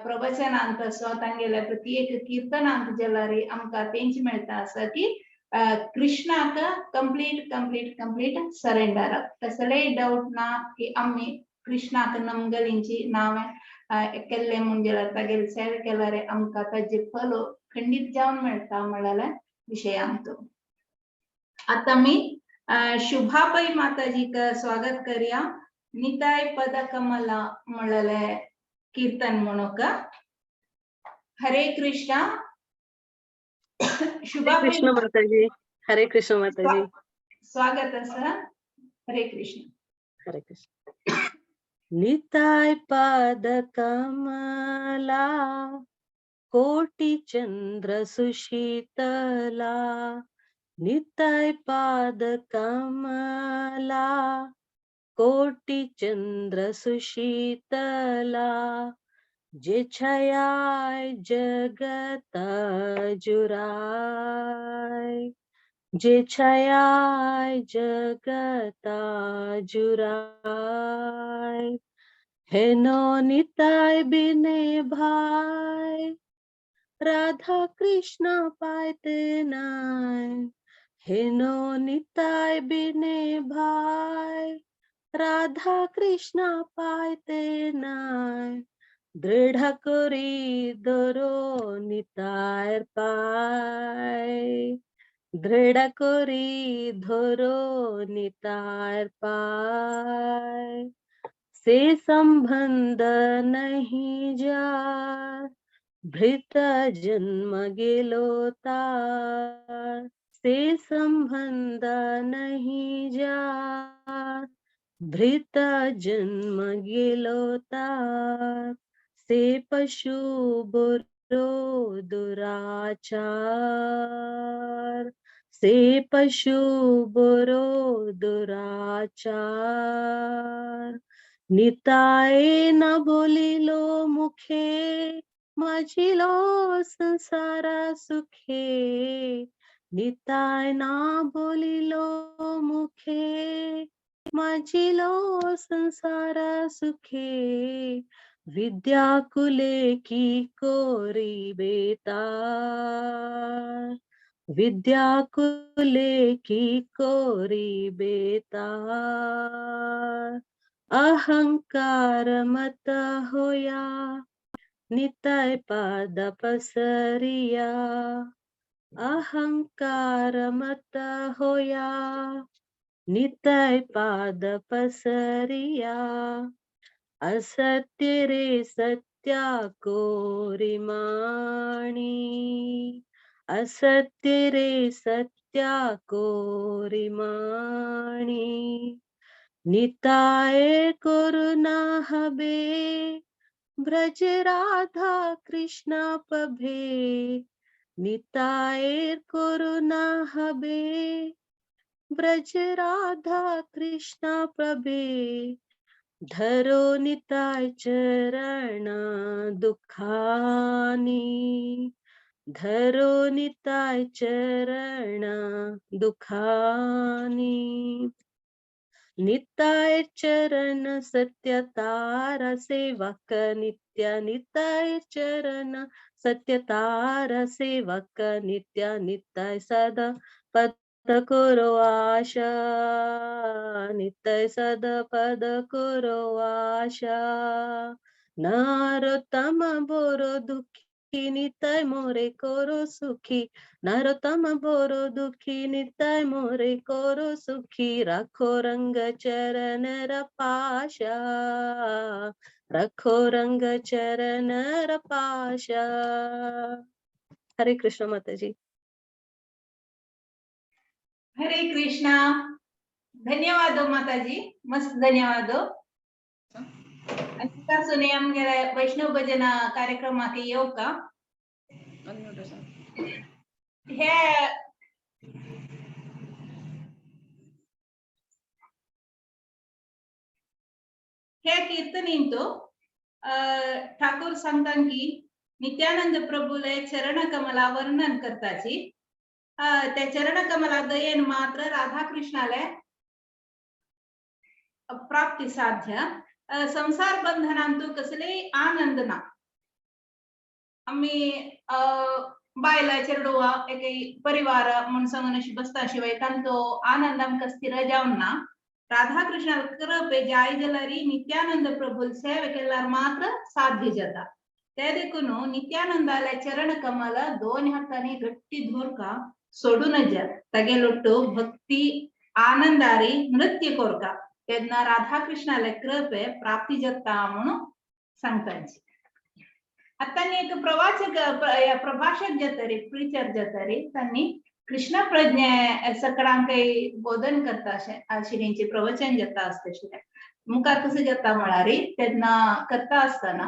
प्रवचनांत असो तांगेले प्रत्येक कीर्तनांत जाल्यारी आमकां तेंच मेळटा आसा की कृष्णाक कंप्लीट कंप्लीट कंप्लीट सरेंडर कसलेय डाउट ना की आमी कृष्णाक नमगलिंची नांव केल्ले म्हूण जाल्यार तागेले सेवे केल्यार आमकां ताजे फल खंडीत जावन मेळटा म्हणलेले विशयांत। आतां आमी शुभाबाई माताजीक स्वागत करया। निताय पद कमला म्हणलेले कीर्तन म्हणूक। हरे कृष्णा। शुभाबाई कृष्ण माताजी। हरे कृष्ण माताजी। स्वागत आसा। हरे कृष्ण। हरे कृष्ण। निताय पाद कमला कोटि चंद्र सुशीतला निताय पाद कमला। कोटि चंद्र सुशीतला जे छायाय जगत जुराय। जे छायाय जगत जुराय। हेनो निताय बिने भाई राधा कृष्ण पायते नाय। हेनो निताय बिने भाई राधा कृष्ण पायते नाय। दृढ़ करी धरो निताय पाय। दृढ़ करी धरो निताय पाय। से संबंध नहीं जा भृत जन्म गेलो तार। से संबंध नहीं जा भृत जन्म गेलो तार। से पशु बुरो दुराचार। से पशु बुरो दुराचार। निताय न बोलिलो मुखे मजिलो संसारा सुखे। निताय ना बोलिलो मुखे मजिलो संसारा सुखे। विद्या कुले की कोरी बेतार। विद्या कुले की कोरी बेतार। अहंकार मत होया निताय पाद पसरिया। अहंकार मत होया निताय पाद पसरिया। असत्य रे सत्या कोरी माणी। असत्य रे सत्या कोरी माणी। निताय करुणा हबे ब्रज राधा कृष्ण पभे। निताय करुणा हबे ब्रज राधा कृष्ण प्रभे। धरो निताय चरण दुखानी। धरो निताय चरण दुखानी। निताय चरण सत्य तारा सेवक नित्य। निताय चरण सत्य तारा सेवक नित्य। निताय सदा पद करो आशा। निताय सदा पद करो आशा। नरोत्तम बोरो दुखी निताय मोरे करो सुखी। नरोत्तम बोरो दुखी निताय मोरे करो सुखी। रखो रंग चरण रपाशा। रखो रंग चरण रपाशा। हरे कृष्ण माता जी। हरे कृष्णा। धन्यवाद माताजी, मस्त धन्यवाद। सुने आमगेले वैष्णव भजन कार्यक्रमाक येवका हे हे कीर्तनींतु ठाकूर सांगता की नित्यानंद प्रभुले चरण कमला वर्णन करताची। त्या चरण कमला दयेन मात्र राधाकृष्णाले प्राप्ती साध्य। संसार बंधनांतु कसलेय आनंद ना। आमी बायला चेडवा एक परिवार म्हूण सांगून अशी बसता शिवाय तांचो आनंद आमकां स्थिर जावन ना। राधाकृष्णा कृपे जाय जाल्यार नित्यानंद प्रभुल सेवे केल्यार मात्र साध्य जाता। ते देखून नित्यानंदाले चरण कमल दोन हातांनी गट्टी धोरका सोडून जा तागेलोट्टू भक्ती आनंदारी नृत्य कोरका तेन्ना राधाकृष्णाले कृपे प्राप्ती जाता म्हणून सांगताची। आतां एक प्रवाचक प्रभाषक जातरी प्रिचर जातरी तांणी कृष्ण प्रज्ञे सकडांक बोधन करता अशें आशिल्लींचे प्रवचन जाता आसता. मुखार कसं जाता म्हळ्यार तेन्ना करता आसतना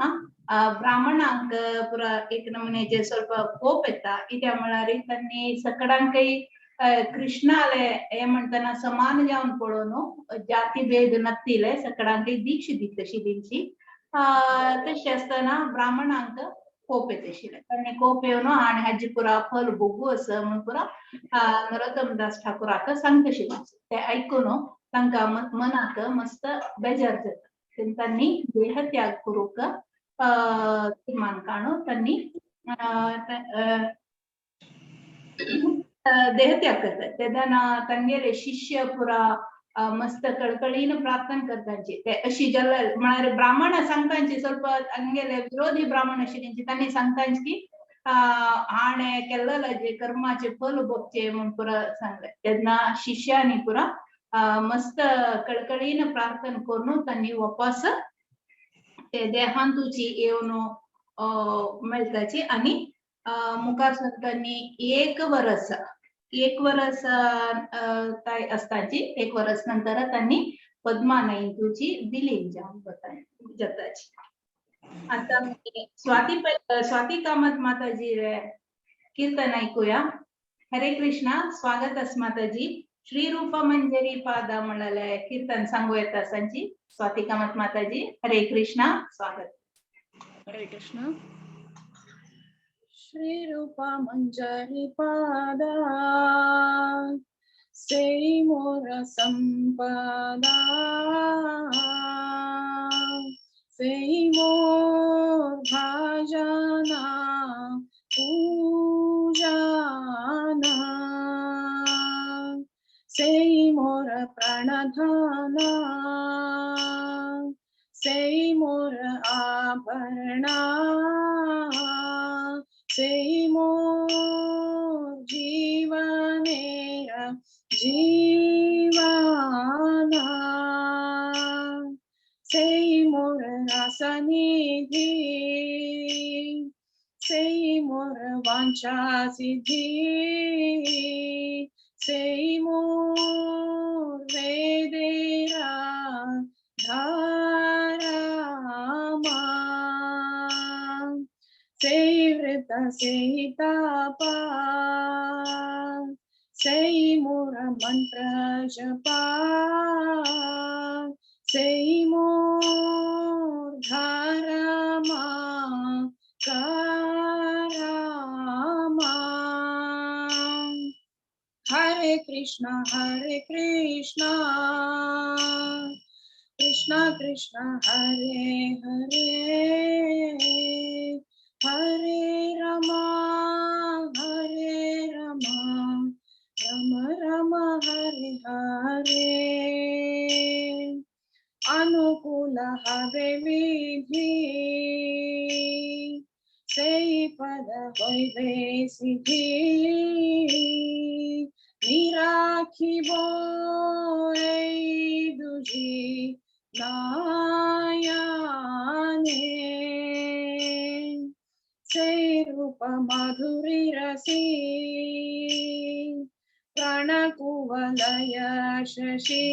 ब्राह्मणांक पुरा एक नमुनेचे ಸ್ವಲ್ಪ कोप येता. कित्याक म्हळ्यार तांणी सकडांकय कृष्णाले हे म्हणतना समान जावन पळोवन जाती भेद नत्तिले सकडांकय दीक्ष दितशी दिंची. तशें आसतना ब्राह्मणांक कोप येत आशिल्ले. तांणी कोप येवन आनी हाजी पुरा फल भोगू आसा म्हूण पुरा नरोत्तमदास ठाकुराक सांगतशिल्ले. ते आयकून तांकां मनाक मस्त बेजार जाता. तांणी देहत्याग करूंक तीर्मान काडून तांणी देहत्याग करतात. तेन्ना तांगेले शिष्य पुरा मस्त कळकळीन प्रार्थना करतांची. ते अशी जाल्यार म्हळ्यार ब्राह्मण सांगतांची ಸ್ವಲ್ಪ तांगेले विरोधी ब्राह्मण आशिल्ली तांणी सांगतांची की हाणें केल्लें जे कर्माचे फल भोगचे म्हूण पुरा सांगले. तेन्ना शिष्यांनी पुरा मस्त कळकळीन प्रार्थना करून तांणी वापस ते देहांतुची येवन मेळटाची. आनी मुखार तांणी एक वरस आसताची. एक वरस नंतर तांणी पद्मा नयंतुची विलीन जावन जाताची. आता स्वाती स्वाती कामत माताजी कीर्तन ऐकूया. हरे कृष्णा. स्वागत आस माताजी. श्री रूप मंजरी पादा म्हळ्यार कीर्तन सांगू येता सांची स्वाती कामत माताजी. हरे कृष्णा. स्वागत. हरे कृष्णा. श्री रूप मंजरी पादा सेई मोर संपदा सेई मोर भाजना पूजाना सेई मोर प्राणधाना सेई मोर आभरणा सेई मोर जीवनेर जीवाना सेई मोर रसनिधि सेई मोर वांछा सिद्धि सेई मोर वेदेरा धारामा सेई व्रत सेई तापा सेई मोर मंत्र जपा सेई मोर धारामा कारामा. हरे कृष्णा हरे कृष्णा कृष्णा कृष्णा हरे हरे हरे रामा हरे रामा राम राम हरे हरे. अनुकूल हवे विधि सेई पद होइबे सिद्धि निराखिब এই দুজি নয়নে সেই রূপ মাধুরী রসি প্রাণকুবলয় শশী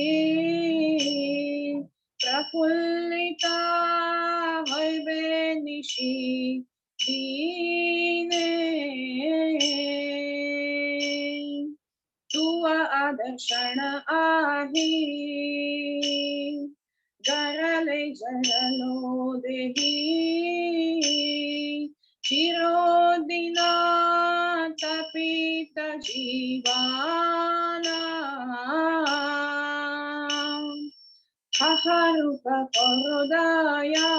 প্রফুল্লিতা হইবে নিশি দিনে. तुवा आदर्शन आहे गरले जरलो देही चिरोदिना तपित जीवाना हारूप करो दया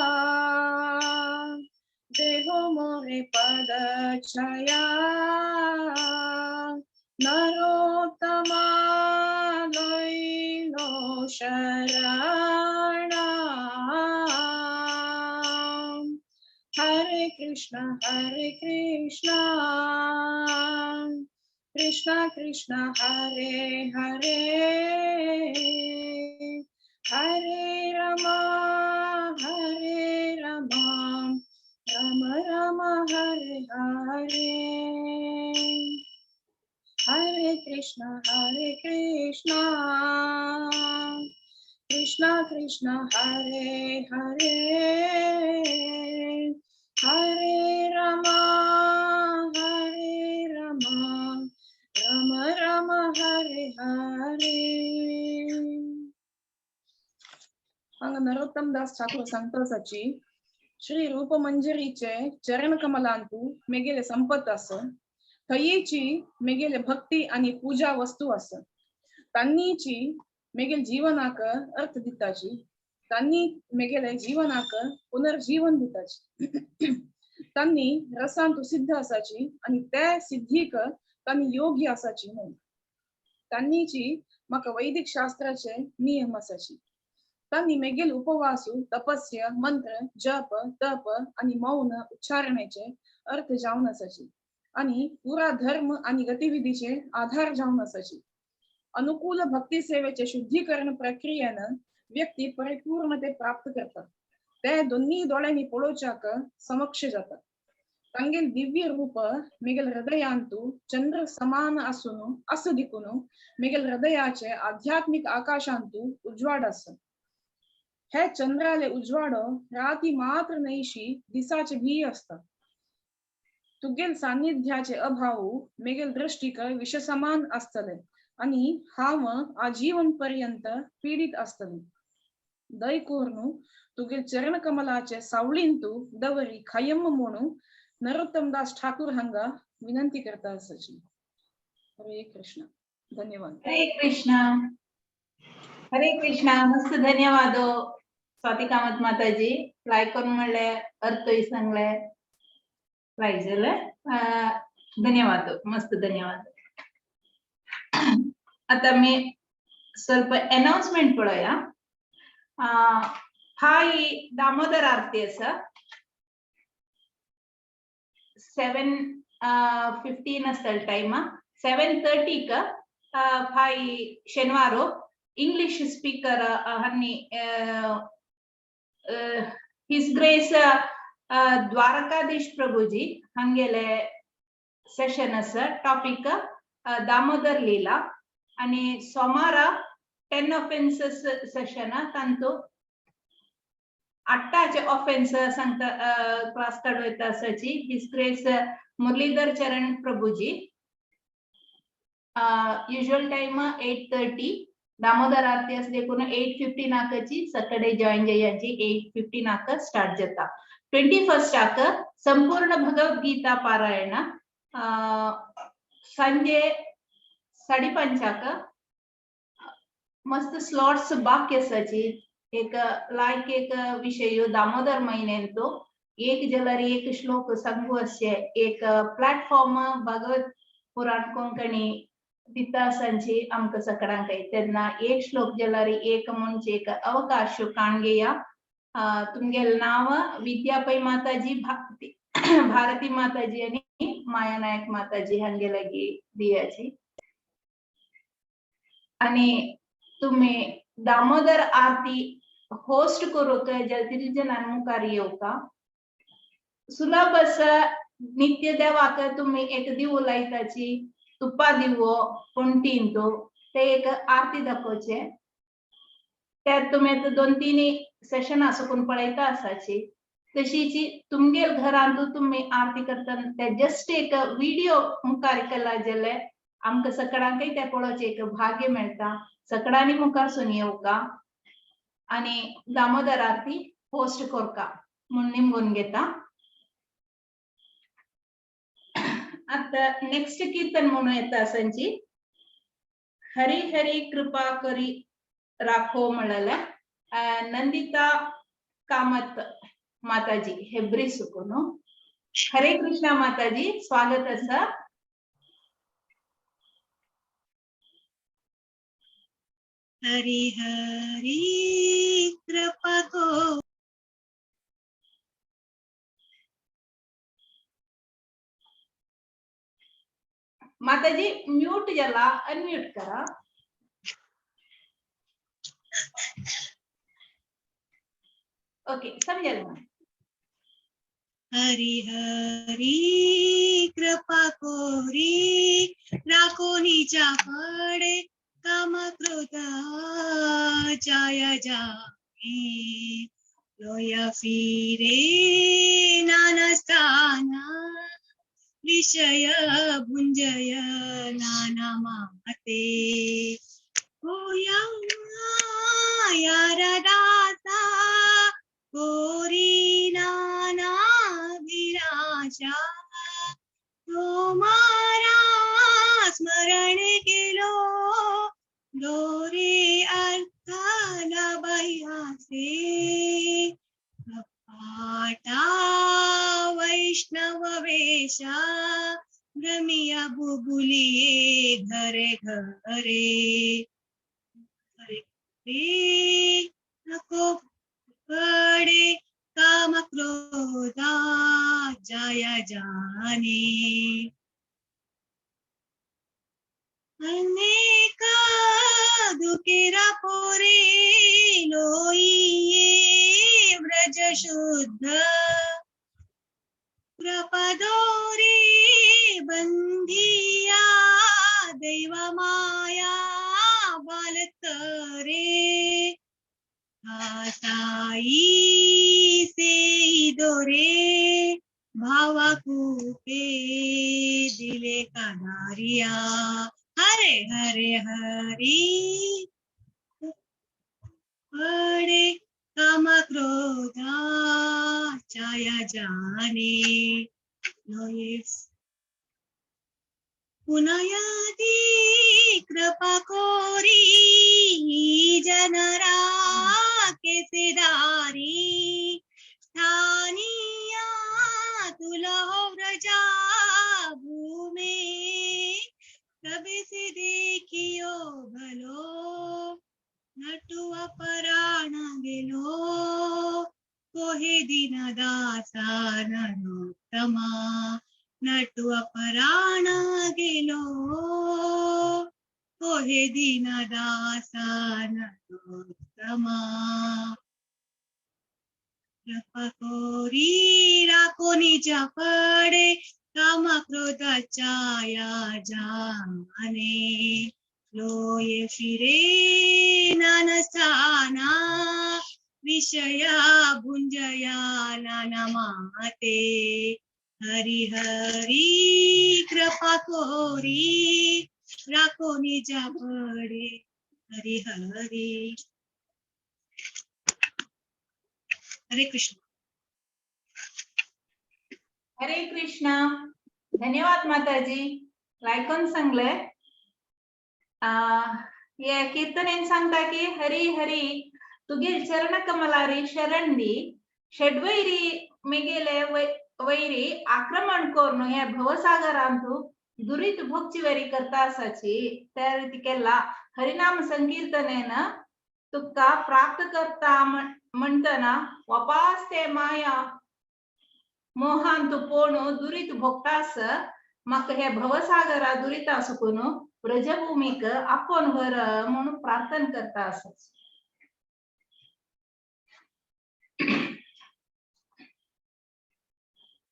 देह मोरे पद छाया नरोत्तमा लैलो शरणा. हरे कृष्णा हरे कृष्णा कृष्णा कृष्णा हरे हरे हरे रामा हरे रामा राम राम हरे हरे. हरे Krishna Krishna Krishna Hare Hare, Hare Rama Hare Rama, Rama Rama Hare Hare. हांगा नरोत्तम दास ठाकूर सांगता आसाची श्री रूपमंजरीचे चरण कमलांतु मेगेले संपत आस, थंयची मेगेले भक्ती आनी पूजा वस्तू आस, तांनीची मेगेल जीवनाक अर्थ दिताची, तांनी मेगेले जीवनाक पुनर्जीवन दिताची, तांनी रसांतु सिद्ध आसाची आनी ते सिद्धीक तांनी योग्य आसाची म्हणून तांनीची म्हाका वैदिक शास्त्राचे नियम आसाची, तांनी मेगेल उपवासु तपस्या मंत्र जप तप आनी मौन उच्चारणेचे अर्थ जावन आसाची आनी पुरा धर्म आनी गतिविधीचे आधार जावन आसाची। अनुकूल भक्ती सेवेचे शुद्धीकरण प्रक्रियेन व्यक्ती परिपूर्णते प्राप्त करता, ते दोन्ही दोळ्यांनी पळोवच्याक समक्ष जाता। तांगेल दिव्य रूप मेगेल हृदयांतु चंद्र समान आसून आस दिकून मेगेल हृदयाचे आध्यात्मिक आकाशांतु उजवाड आस। हे चंद्राले उजवाडो राती मात्र न्हयशी दिसाचे भी आसता। तुगेल सान्निध्याचे अभाव मेगेल दृष्टीक विषसमान आसतले आनी हांव आजीवन पर्यंत पीडित आसतली। दय कोरनु तुगेल चरण कमलाचे सावळींतु दवरी खायम म्हणू नरोत्तम दास ठाकूर हांगा विनंती करता आसाची। हरे कृष्ण, धन्यवाद। हरे कृष्ण, हरे कृष्ण। मस्त धन्यवाद स्वाती कामत माताजी। लायक करून म्हणले अर्थय सांगले लायक जाले, धन्यवाद, मस्त धन्यवाद। आता मी ಸ್ವಲ್ಪ अनाउन्समेंट पळोवया। हाय दामोदर आरती आसा 7:15 आसतलो टायम, 7:30 फाय शेनवारो इंग्लिश स्पीकर हन्नी his grace Dwarkadhish Prabhuji हंगेले सेशन आसा, टॉपिक दामोदर लीला। आणि सोमारा 10 ऑफेन्सेस सेशन तांतू 8 ऑफेन्स सांगता क्लास काडूं आसाची his grace Muralidhar Charan Prabhuji. Usual time 8:30 Damodar आरती आसा देखून 8:15 आकाची सकाळी जॉईन जायाची, 8:15 आका स्टार्ट जाता। 21 आका संपूर्ण भगवद्गीता पारायण संजे 5:30 आका। मस्त स्लॉट्स बाकी आसाची। एक लायक एक विषय दामोदर महिन्यांतो एक जाल्यार एक श्लोक सांगू अशे एक प्लॅटफॉर्म भगवत पुराण कोंकणी दिता आसांची आमकां सगळ्यांक। तेन्ना एक श्लोक जाल्यार एक म्हणजे एक अवकाश काणगेया। तुमगेले नांव विद्या पै माताजी, भारती माताजी आनी माया नायक माताजी हांगे लागीं दियाची। आनी तुम्ही दामोदर आरती होस्ट करूंक जाल्यार जनां मुखार येवका। सुलभ आसा नित्य देवाक तुम्ही एक दिवो लायताची, तुप्पा दिवो पणटींतू ते एक आरती दाखोवचे। त्यात तुमी आतां 2-3 सेशनां सुकून पळयता आसाची। तशीची तुमगेल घरांतू तुमी आरती करतना ते जस्ट एक विडियो मुखार केला जाल्यार आमकां सगळ्यांकय ते पळोवचें एक भाग्य मेळटा। सगळ्यांनी मुखार येवका आनी दामोदर आरती पोस्ट करका म्हूण निमगून घेता। आता नेक्स्ट कीर्तन म्हणून येता आसांची हरी हरी कृपा करी राखो म्हणलें नंदिता कामत माताजी हेब्री सुकून। हरे कृष्णा माताजी, स्वागत आसा। हरि हरि कृपा को माताजी म्यूट जाला, अनम्यूट करा। ओके, समजेल ना। हरि हरि कृपा कोरी राखो नीचा पड़े काम क्रोध जाय जाने लोय फिरे नाना स्थाना विषय भुंजय नाना माते होया यार दासा कोरी नाना विराशा तुम्हारा स्मरण केलो दोरे अर्थाला बयासे कपाटा वैष्णव वेशा भ्रमिया बुबुलिये घरे घरे हरे हरे नको पडे काम क्रोधा जाया जाने अनेक दुखेरा पोरे लोइये व्रज शुद्ध कृपदोरे बंधिया दैव माया बालतरे आसाई से दोरे भावा कूपे दिले कानारिया हरे हरे हरी पडे काम क्रोधा छाया जाने लोयेस पुनयादी कृपा कोरी जनरा केसेदारी स्थानिया तुला व्रजा भूमे कभी से देखियो भलो नटुआ पराण गेलो कोहे दिन दासा नरोत्तमा नटुआ पराण गेलो कोहे दिन दासा नरोत्तमा कृपा कोरी राखो निज पडे काम क्रोध छाया जाने लोये फिरे नानस्थाना विषया भुंजया नाना माते हरि हरि कृपा कोरी राखो निज पडे हरि हरि हरे कृष्ण। हरे कृष्ण। धन्यवाद माताजी लायकून सांगले। हे कीर्तनेन सांगता की हरी हरी तुगेल चरण कमलारी शरण दी षड्वैरी मेगेले वैरी आक्रमण करून हे भवसागरांतु दुरीत भोगची वरी करता आसाची त्या रीती केला हरिनाम संकीर्तनेन तुका प्राप्त करता म्हणतना वापास ते माया मोहांतु पोणू दुरीत भोगतास म्हाका हे भवसागरा दुरीता सुकून व्रजभूमीक आपोवन व्हर म्हणून प्रार्थना करता आसाच।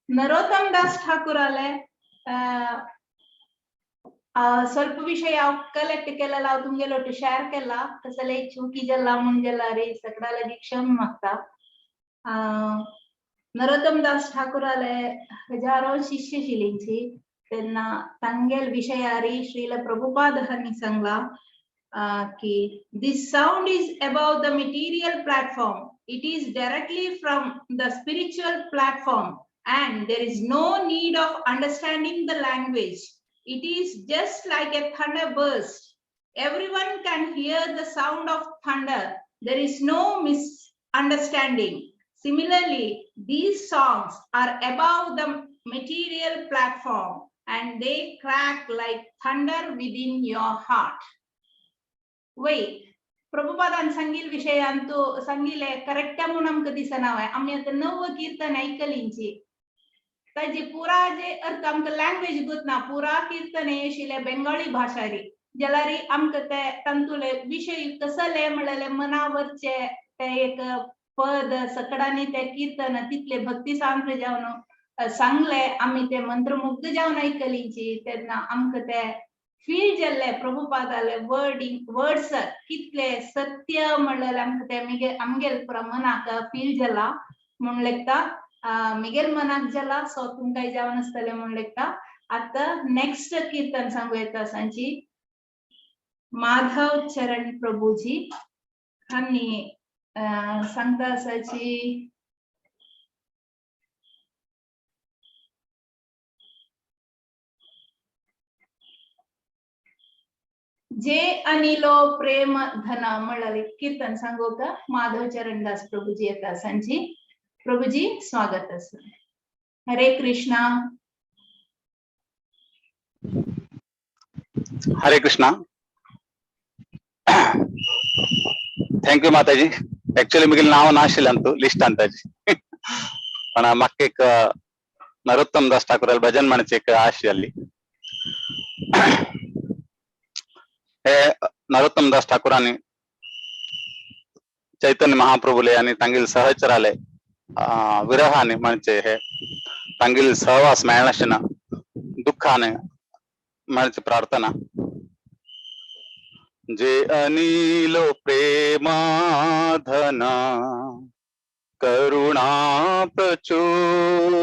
नरोत्तम दास ठाकूराले ಸ್ವಲ್ಪ विषय हांव कलेक्ट केलेला हांव तुमगे लोट शेअर केला कसले चुकी जाला म्हूण जाला रे सगळ्या लागीं क्षम मागता। नरोत्तम दास ठाकूराले हजारो शिष्य शिलींची तेन्ना तांगेल विषयारी श्रील प्रभुपाद हांणी सांगला की this sound is above the material platform, it is directly from the spiritual platform and there is no need of understanding the language. It is just like a thunder burst. Everyone can hear the sound of thunder. There is no misunderstanding. Similarly, these songs are above the material platform and they crack like thunder within your heart. Wait, प्रभुपादान सांगिल विषयांतु सांगिले correct म्हणून आमकां दिसना वय। आमी आतां नव कीर्तन ऐकलींची ताजी पुरा जे अर्थ आमकां लँग्वेज गोतना पुरा कीर्तन आशिल्ले बेंगाली भाशारी जाल्यार आमकां ते तांतुले विशय कसले म्हणलेले मनावरचे ते एक पद सकडांनी ते कीर्तन तितले भक्ती सांद्र जावन सांगले आमी ते मंत्रमुग्ध जावन ऐकलींची तेन्ना आमकां ते फील जाल्ले प्रभुपादाले वर्डिंग वर्ड्स कितले सत्य म्हणलेले आमकां ते मिगे आमगेल पुरा मनाक फील जाला म्हूण लेगता, मिगेल मनाक जाला, सो तुमकां जावन आसतलें म्हूण लेगता. आतां नेक्स्ट कीर्तन सांगू येता सांची माधव चरण प्रभुजी आनी सांगता आसाची जे अनिलो प्रेम धन म्हणलेले कीर्तन सांगू का माधव चरणदास प्रभुजी येता सांची. प्रभुजी स्वागत आसा. हरे कृष्णा. हरे कृष्णा. Thank you माताजी. ऍक्च्युअली मुगेलें नांव नाशिल्लें तूं लिस्टान ताजी, पण म्हाका एक नरोत्तम दास ठाकूराले भजन म्हणची एक आश जाल्ली. हे नरोत्तम दास ठाकूरांनी चैतन्य महाप्रभुले आणि तांगेले सहचराले विरहाने म्हणजे हे तांगेले सहवास मेळनाशिना दुःखाने म्हणचे प्रार्थना. जे अनिलो प्रेमा धना करुणा प्रचुर,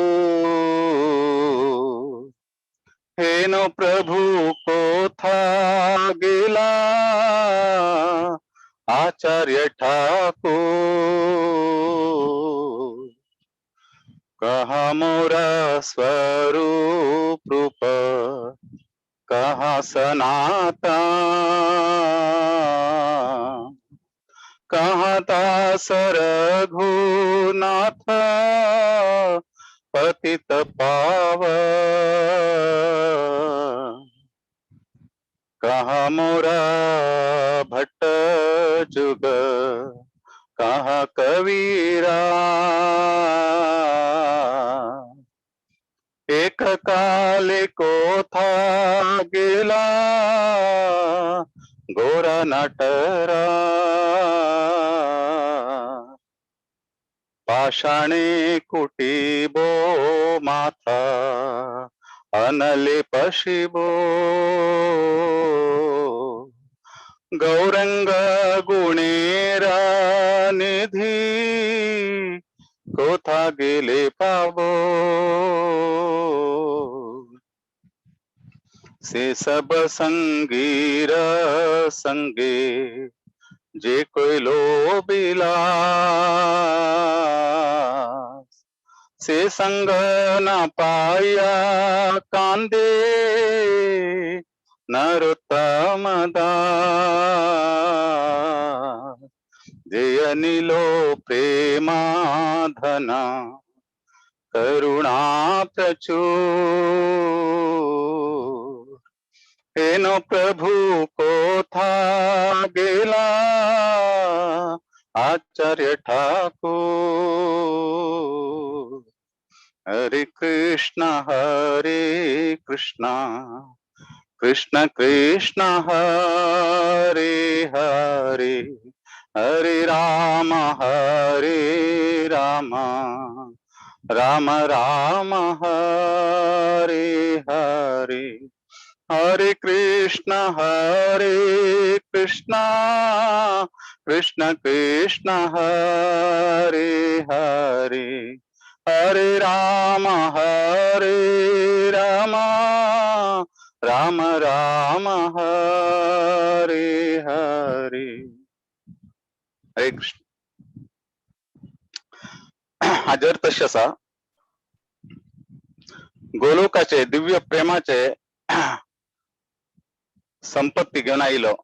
हेनो प्रभु कोथा गेला आचार्य ठाकुर. कहा मोरा स्वरूप रूप कहा सनाता, कहा दास रघुनाथ पतित पाव. कहा मोरा भट्ट जुग कहा कबीरा, एक काले को था गेला गोरा नटरा. पाषाणे कुटीबो माथा अनले पशिबो, गौरंग गुणेरा निधी कोथा गेले पावो. से सब संगीर संगे जे कोई लोबिला, से संग न पाया कांदे नरोत्तम दास. जय अनिलो प्रेमा धना करुणा प्रचुर, हेनो प्रभु कोथा गेला आचार्य ठाकुर. हरे कृष्ण हरे कृष्ण कृष्ण कृष्ण हरे हरे, हरे राम हरे राम राम राम हरे हरे. हरे कृष्ण हरे कृष्ण कृष्ण कृष्ण हरे हरे, हरे राम हरे राम राम राम हरे हरे. हरे कृष्ण. हाजर तशें आसा गोलोकाचे दिव्य प्रेमाचे संपत्ती घेवन आयलो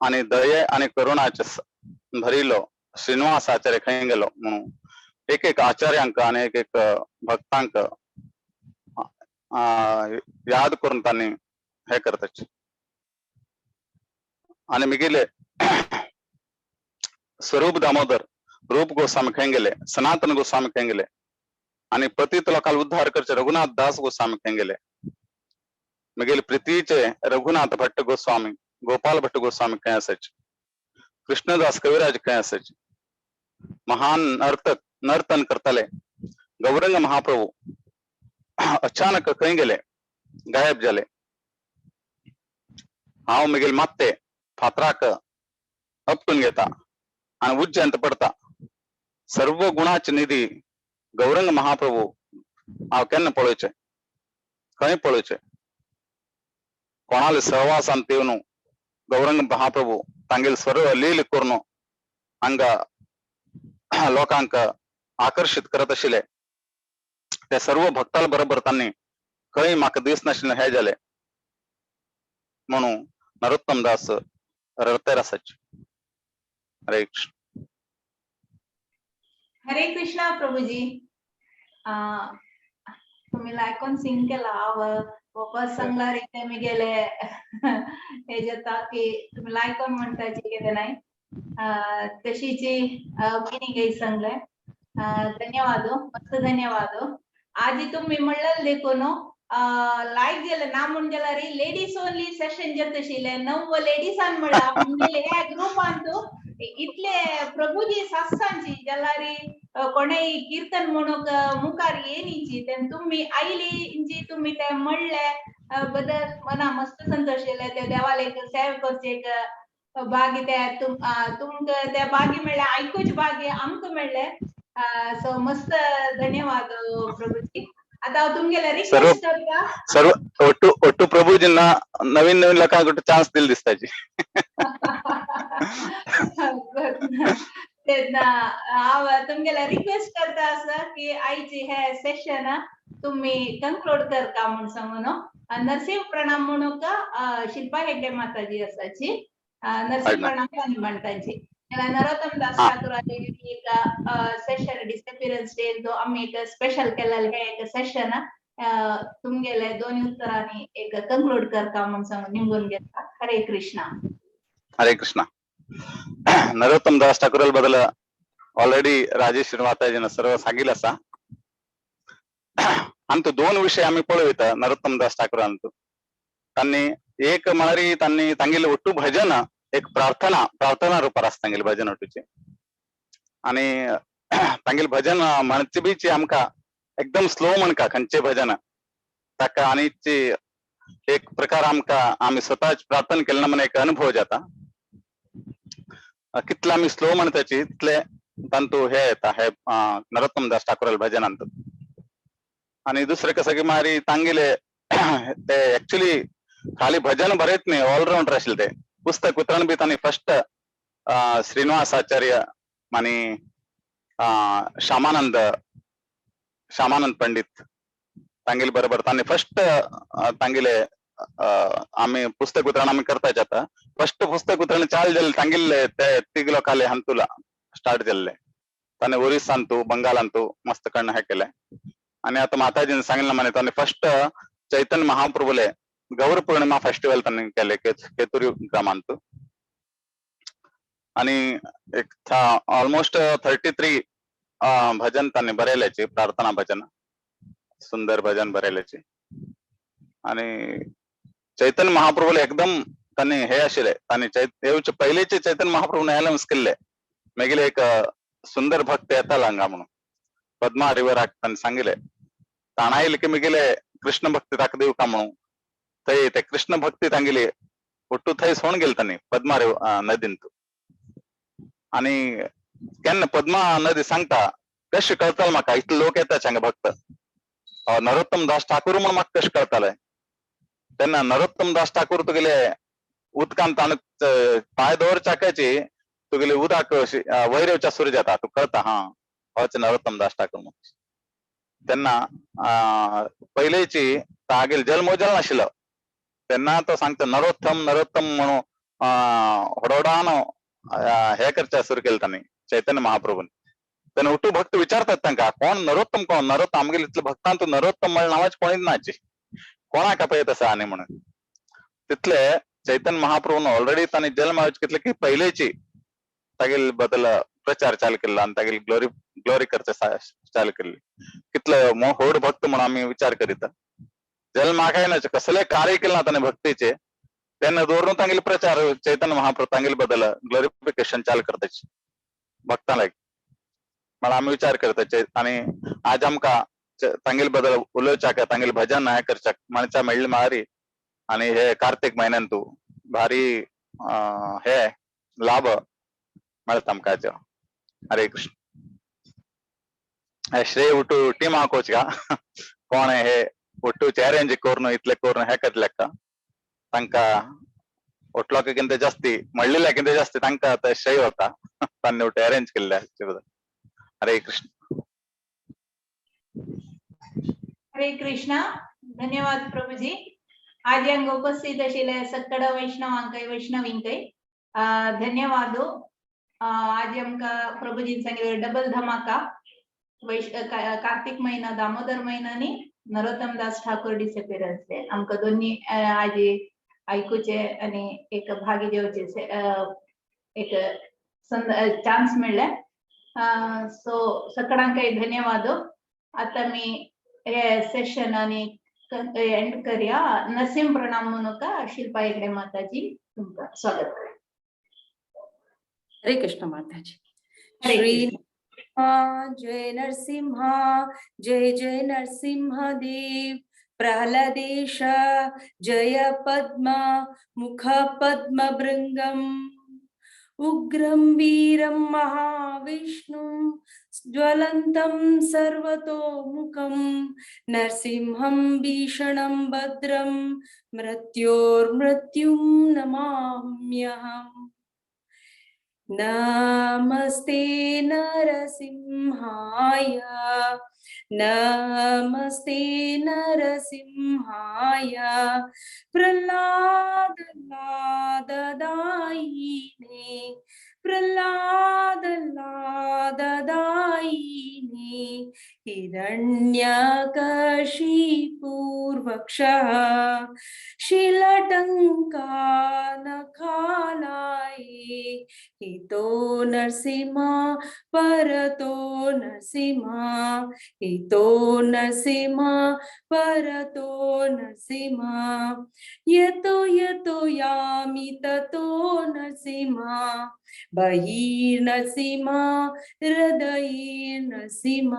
आनी दये आनी करुणाचे भरिल्लो श्रीनिवास आचार्य खंय गेलो म्हणून एक एक आचार्यांक आनी एक एक भक्तांक याद करून तांणी हे करताचे. आनी मिगेले स्वरूप दामोदर रूप गोस्वामी खंय गेले, सनातन गोस्वामी खंय गेले आनी पतित लोकांक उद्धार करचे रघुनाथ दास गोस्वामी खंय गेले, मिगेले प्रीतीचे रघुनाथ भट्ट गोस्वामी गोपाल भट्ट गोस्वामी खंय आसाचे, कृष्णदास कविराज खंय आसाचे, महान नर्तक नर्तन करताले गौरंग महाप्रभू अचानक खंय गेले, गायब जाले. हांव म्हगेले मात्ते फातराक अपटून घेता आनी उज्यांत पडता. सर्व गुणाचे निधी गौरंग महाप्रभू हांव केन्ना पळोवचें, खंय पळोवचें? कोणाले सहवासान येवन गौरंग महाप्रभू तांगेले सर्व लील करून हांगा लोकांक आकर्शीत करत आशिल्ले ते सर्व भक्ताल बरोबर तांणी खंय म्हाका दिसनाशिल्लें हें जालें म्हणून नरोत्तम दास रडतेर आसाचे. हरे कृष्ण. हरे कृष्णा प्रभुजी. तुम्ही लायकोन सिंग केला हांव वोपस सांगला रे मी गेले हे जाता की तुम्ही लायकोन म्हणताची कितें नाही तशीची मिनींग सांगले. धन्यवाद, मस्त धन्यवाद. आजी तुम्ही म्हणलं देखून लायक गेले ना म्हण जाल्यार लेडीज ओनली सेशन जाता आशिल्लें नव लेडीसान म्हणला म्हणजे ह्या ग्रुपान इतले प्रभुजी सासांची जाल्यार कोणेय कीर्तन म्हणूंक मुखार येनीची तेन्ना तुमी आयली इंची तुमी ते म्हणले बदल मना मस्त संतोष जाले. ते देवाक एक सेव करचे एक भाग्य ते तुमकां ते भाग्य मेळ्ळें, आयकुचे भाग्य आमकां मेळ्ळें. सो मस्त धन्यवाद प्रभुजी. आता हांव तुमगेले रिक्वेस्ट करता. सर्व ಒಟ್ಟು ಒಟ್ಟು प्रभुजींना नवीन नवीन लोकांक चान्स दिले दिसताची. तेन्ना हांव तुमगेले रिक्वेस्ट करता आसा की आयची हे सेशन तुमी कंक्लूड करता म्हूण सांगून नरसिंह प्रणाम म्हणूंक शिल्पा हेगडे माताजी आसाची. नरसिंह प्रणाम म्हणटाची. नरोत्तम दास ठाकूर एक सेशन डिसअपियरन्स डे तो आमी एक स्पेशल केलेले हे एक सेशन तुमगेले दोन उत्तरांनी एक कंक्लूड करता म्हूण सांगून निमगून घेता. हरे कृष्णा. हरे कृष्णा. नरोत्तम दास ठाकूर बदल ऑलरेडी राजेश माताजीन सर्व सांगितलं आसा. आनी तो दोन विषय आमी पळयता नरोत्तम दास ठाकूरांतू. तांणी एक म्हळ्यार तांणी तांगेले ಒಟ್ಟು भजन एक प्रार्थना प्रार्थना रुपार आसा तांगेले भजन ಒಟ್ಟುचे. आनी तांगेले भजन म्हणचे बीचे आमकां एकदम स्लो म्हणका खंयचे भजन ताका आनी एक प्रकार आमकां आमी स्वताच प्रार्थना केले ना म्हण एक अनुभव जाता. कितले आमी स्लो म्हणताची तितले तांतू हे येता हे नरोत्तम दास ठाकूर भजनांत. आनी दुसरें कसं की मारी तांगेले ते एक्चुअली खाली भजन बरयत न्ही, ऑलरावंडर आशिल्ले ते. पुस्तक वितरण बी तांणी फर्स्ट श्रीनिवास आचार्य आनी श्यामानंद श्यामानंद पंडित तांगेले बरोबर तांणी फर्स्ट तांगेले आमी पुस्तक वितरण आमी करताच आतां. फर्स्ट पुस्तक वितरण चालू जालें तांगेले ते तिग लोकांले हांतुला स्टार्ट जाल्ले. ताणें ओरिसांतू बंगालांतू मस्त कर्ण हे केले. आनी आतां माताजीन सांगिल्लें म्हणे ताणें फर्स्ट चैतन्य महाप्रभुले गौर पौर्णिमा फेस्टिवल तांणी केले केतुरी ग्रामांत. आनी एक ऑलमोस्ट 33 भजन तांणी बरयल्याचे, प्रार्थना भजन, सुंदर भजन बरयल्याचे. आनी चैतन्य महाप्रभुले एकदम तांणी हे आशिल्ले तांणी येवचे पयलींचे चैतन्य महाप्रभू अनाउन्स केल्ले मागीर एक सुंदर भक्त येतालो हांगा म्हणून पद्मा रिवराक तांणी सांगिल्ले. ताणा आयले की मागीर कृष्ण भक्ती ताका दिवका म्हणून थंय ते कृष्ण भक्ती तांगेली ಒಟ್ಟು थंय सोडून गेले तांणी पद्मा नदींत. आनी केन्ना पद्मा नदी सांगता कशें कळताले म्हाका इतले लोक येता हांगा भक्त नरोत्तम दास ठाकूर म्हूण म्हाका कशें कळताले. तेन्ना नरोत्तम दास ठाकूर तुगेले उदकान ताणें पांय दवरच्याकाची तुगेले उदक वयर येवच्या सुरू जाता, तुका कळता हा होच नरोत्तम दास ठाकूर म्हूण. तेन्ना पयलींची तागेले जल्म जाल नाशिल्लो तेन्ना तो सांगता नरोत्तम नरोत्तम म्हणून होडोडान हे करच्या सुरू केले तांणी चैतन्य महाप्रभून. तेन्ना उठू भक्त विचारतात तांकां कोण नरोत्तम कोण नरोत्तम आमगेले इतले भक्तांत नरोत्तम म्हणून नांवाच कोणीच नाची कोणाक आपयत आसा आनी म्हणून. तितले चैतन्य महाप्रभून ऑलरेडी तांणी जल्म घेतले की पयलींची तागेले बदल प्रचार चालू केल्लो आनी तागेली ग्लोरी ग्लोरी करचे चालू केल्ली. कितले होड भक्त म्हणून आमी विचार करीत. जल्म काय ना कसले कार्य केलं ना ताणें भक्तीचे तेन्ना दवरून तांगेले प्रचार चैतन्य महाप्रभू तांगेले बदल ग्लोरिफिकेशन चालू करताची भक्तां लायक म्हण आमी विचार करता. आनी आज आमकां तांगेले बदल उलोवच्याक तांगेले भजन हें करच्याक म्हणच्या मेळ्ळी मारी. आनी हे कार्तीक म्हयन्यान तूं भारी हे लाभ मेळता आमकां हाचो. हरे कृष्ण. श्रेय उठू टिमा कोच का कोण हे ಒಟ್ಟು अरेंज करून इतले करून हे करलेका तांकां ಒಟ್ಲೋಕಕ್ಕಿಂತ ಜಾಸ್ತಿ ಮಳ್ಳಿಲಕ್ಕಿಂತ ಜಾಸ್ತಿ ತಾಂಕ ಶ್ರೇಯ होता तांणी ಒಟ್ಟು अरेंज केल्ले. हरे कृष्ण. हरे कृष्ण. धन्यवाद प्रभुजी. आज हांगा उपस्थित आशिल्ले सक्कड वैष्णवांकय वैष्णवींकय धन्यवाद. आज आमकां प्रभुजीन सांगिल्लें डबल धमाका, कार्तिक महिना, दामोदर महिना आनी नरोत्तम दास ठाकूर डिसअपियरन्स डे. आमकां दोन्ही आज आयकुचे आनी एक भागी घेवचे एक चान्स मेळ्ळे. सो सगळ्यांकय धन्यवाद. आता मी हे सेशन आनी एंड करया. नरसिंह प्रणाम म्हणूका शिल्पा हेगडे माताजी तुमकां स्वागत करा. हरे कृष्ण माताजी. हरे श्री कृष्ण. जय नरसिंहा, जय जय नरसिंह देव. प्रहलादेश जय पद्म मुख पद्म भृंगम, उग्रं वीरं महाविष्णुं ज्वलन्तं सर्वतोमुखं, नरसिंहं भीषणं भद्रं मृत्योर्मृत्युं नमाम्यहम्. नमस्ते नरसिंहाय, नमस्ते नरसिंहाय, प्रह्लाद लाददायिने, प्रह्लाद लाददायिने, हिरण्यकशिपूर्वक्षः शिलटङ्कानखालाये, हितो नरसिंह परतो नरसिंह, हितो नरसिंह परतो नरसिंह, यतो यतो यामि ततो नरसिंह, बहिर्नरसिंह हृदये नरसिंह,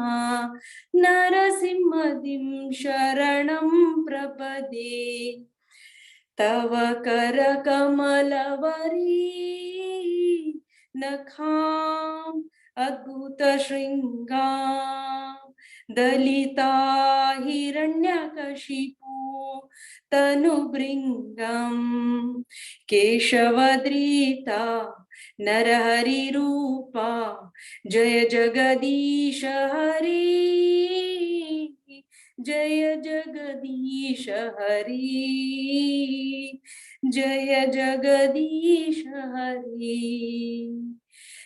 नरसिंहदिं शरणं प्रपदे. तव करकमलवरी नखाम् अद्भुतशृङ्गां दलिता हिरण्यकशिपु तनुभृङ्गं, केशवद्रीता नरहरिरूपा जय जगदीश हरे, जय जगदीश हरे, जय जगदीश हरे.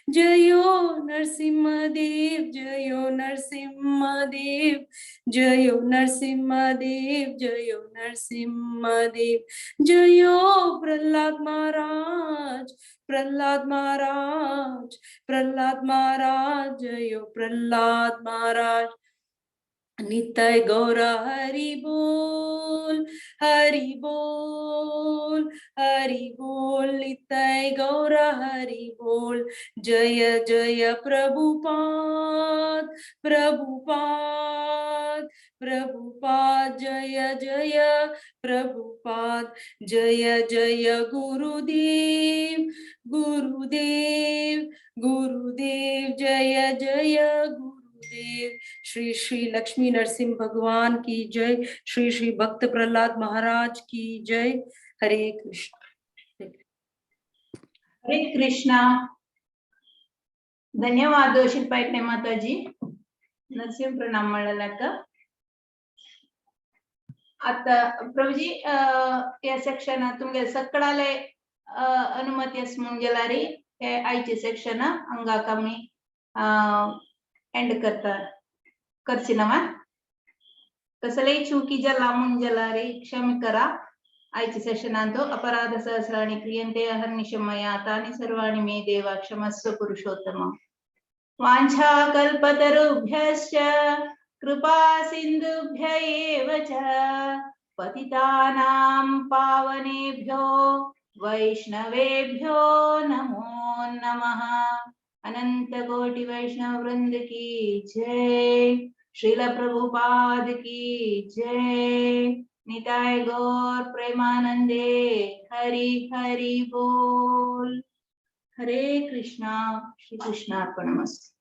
जयो नरसिंहदेव, जयो नरसिंहदेव, जयो नरसिंहदेव, जयो नरसिंहदेव, जयो प्रहलाद महाराज, प्रहलाद महाराज, प्रहलाद महाराज, जयो प्रहलाद महाराज. नित्य गौरा हरि बोल, हरि बोल, हरि बोल, नित्य गौरा हरि बोल. जय जय प्रभुपाद, प्रभुपाद, प्रभुपाद, जय जय प्रभुपाद, जय जय गुरुदेव, गुरुदेव, गुरुदेव, जय जय गुरुदेव. श्री श्री लक्ष्मी नरसिंह भगवान की जय. श्री श्री भक्त प्रहलाद महाराज की जय. हरे कृष्ण. हरे कृष्णा. धन्यवाद शिल्पा हेगडे माताजी. नरसिंह प्रणाम म्हणल्याक. आता प्रभुजी या सेक्शन तुमगे सगळाले अनुमती आस म्हणून गेल्यारी हे आयचे सेक्शन हांगाक आमी एंड करता करची ना. कसलेय चुकी जाला म्हूण जाल्यार क्षमे करा. आयचे सेशनांत अपराध सहस्राणि क्रियन्ते अहर्निशं मया तानि सर्वाणि मे देवा क्षमस्व पुरुषोत्तम. वाञ्छा कल्पतरुभ्यश्च कृपा सिन्धुभ्य एव च पतितानां पावनेभ्यो वैष्णवेभ्यो नमो नमः. अनंत कोटि वैष्णव वृंद की जय. श्रील प्रभुपाद की जय. निताय गौर प्रेमानंदे हरी हरी बोल. हरे कृष्णा. श्री कृष्णार्पणमस्तु.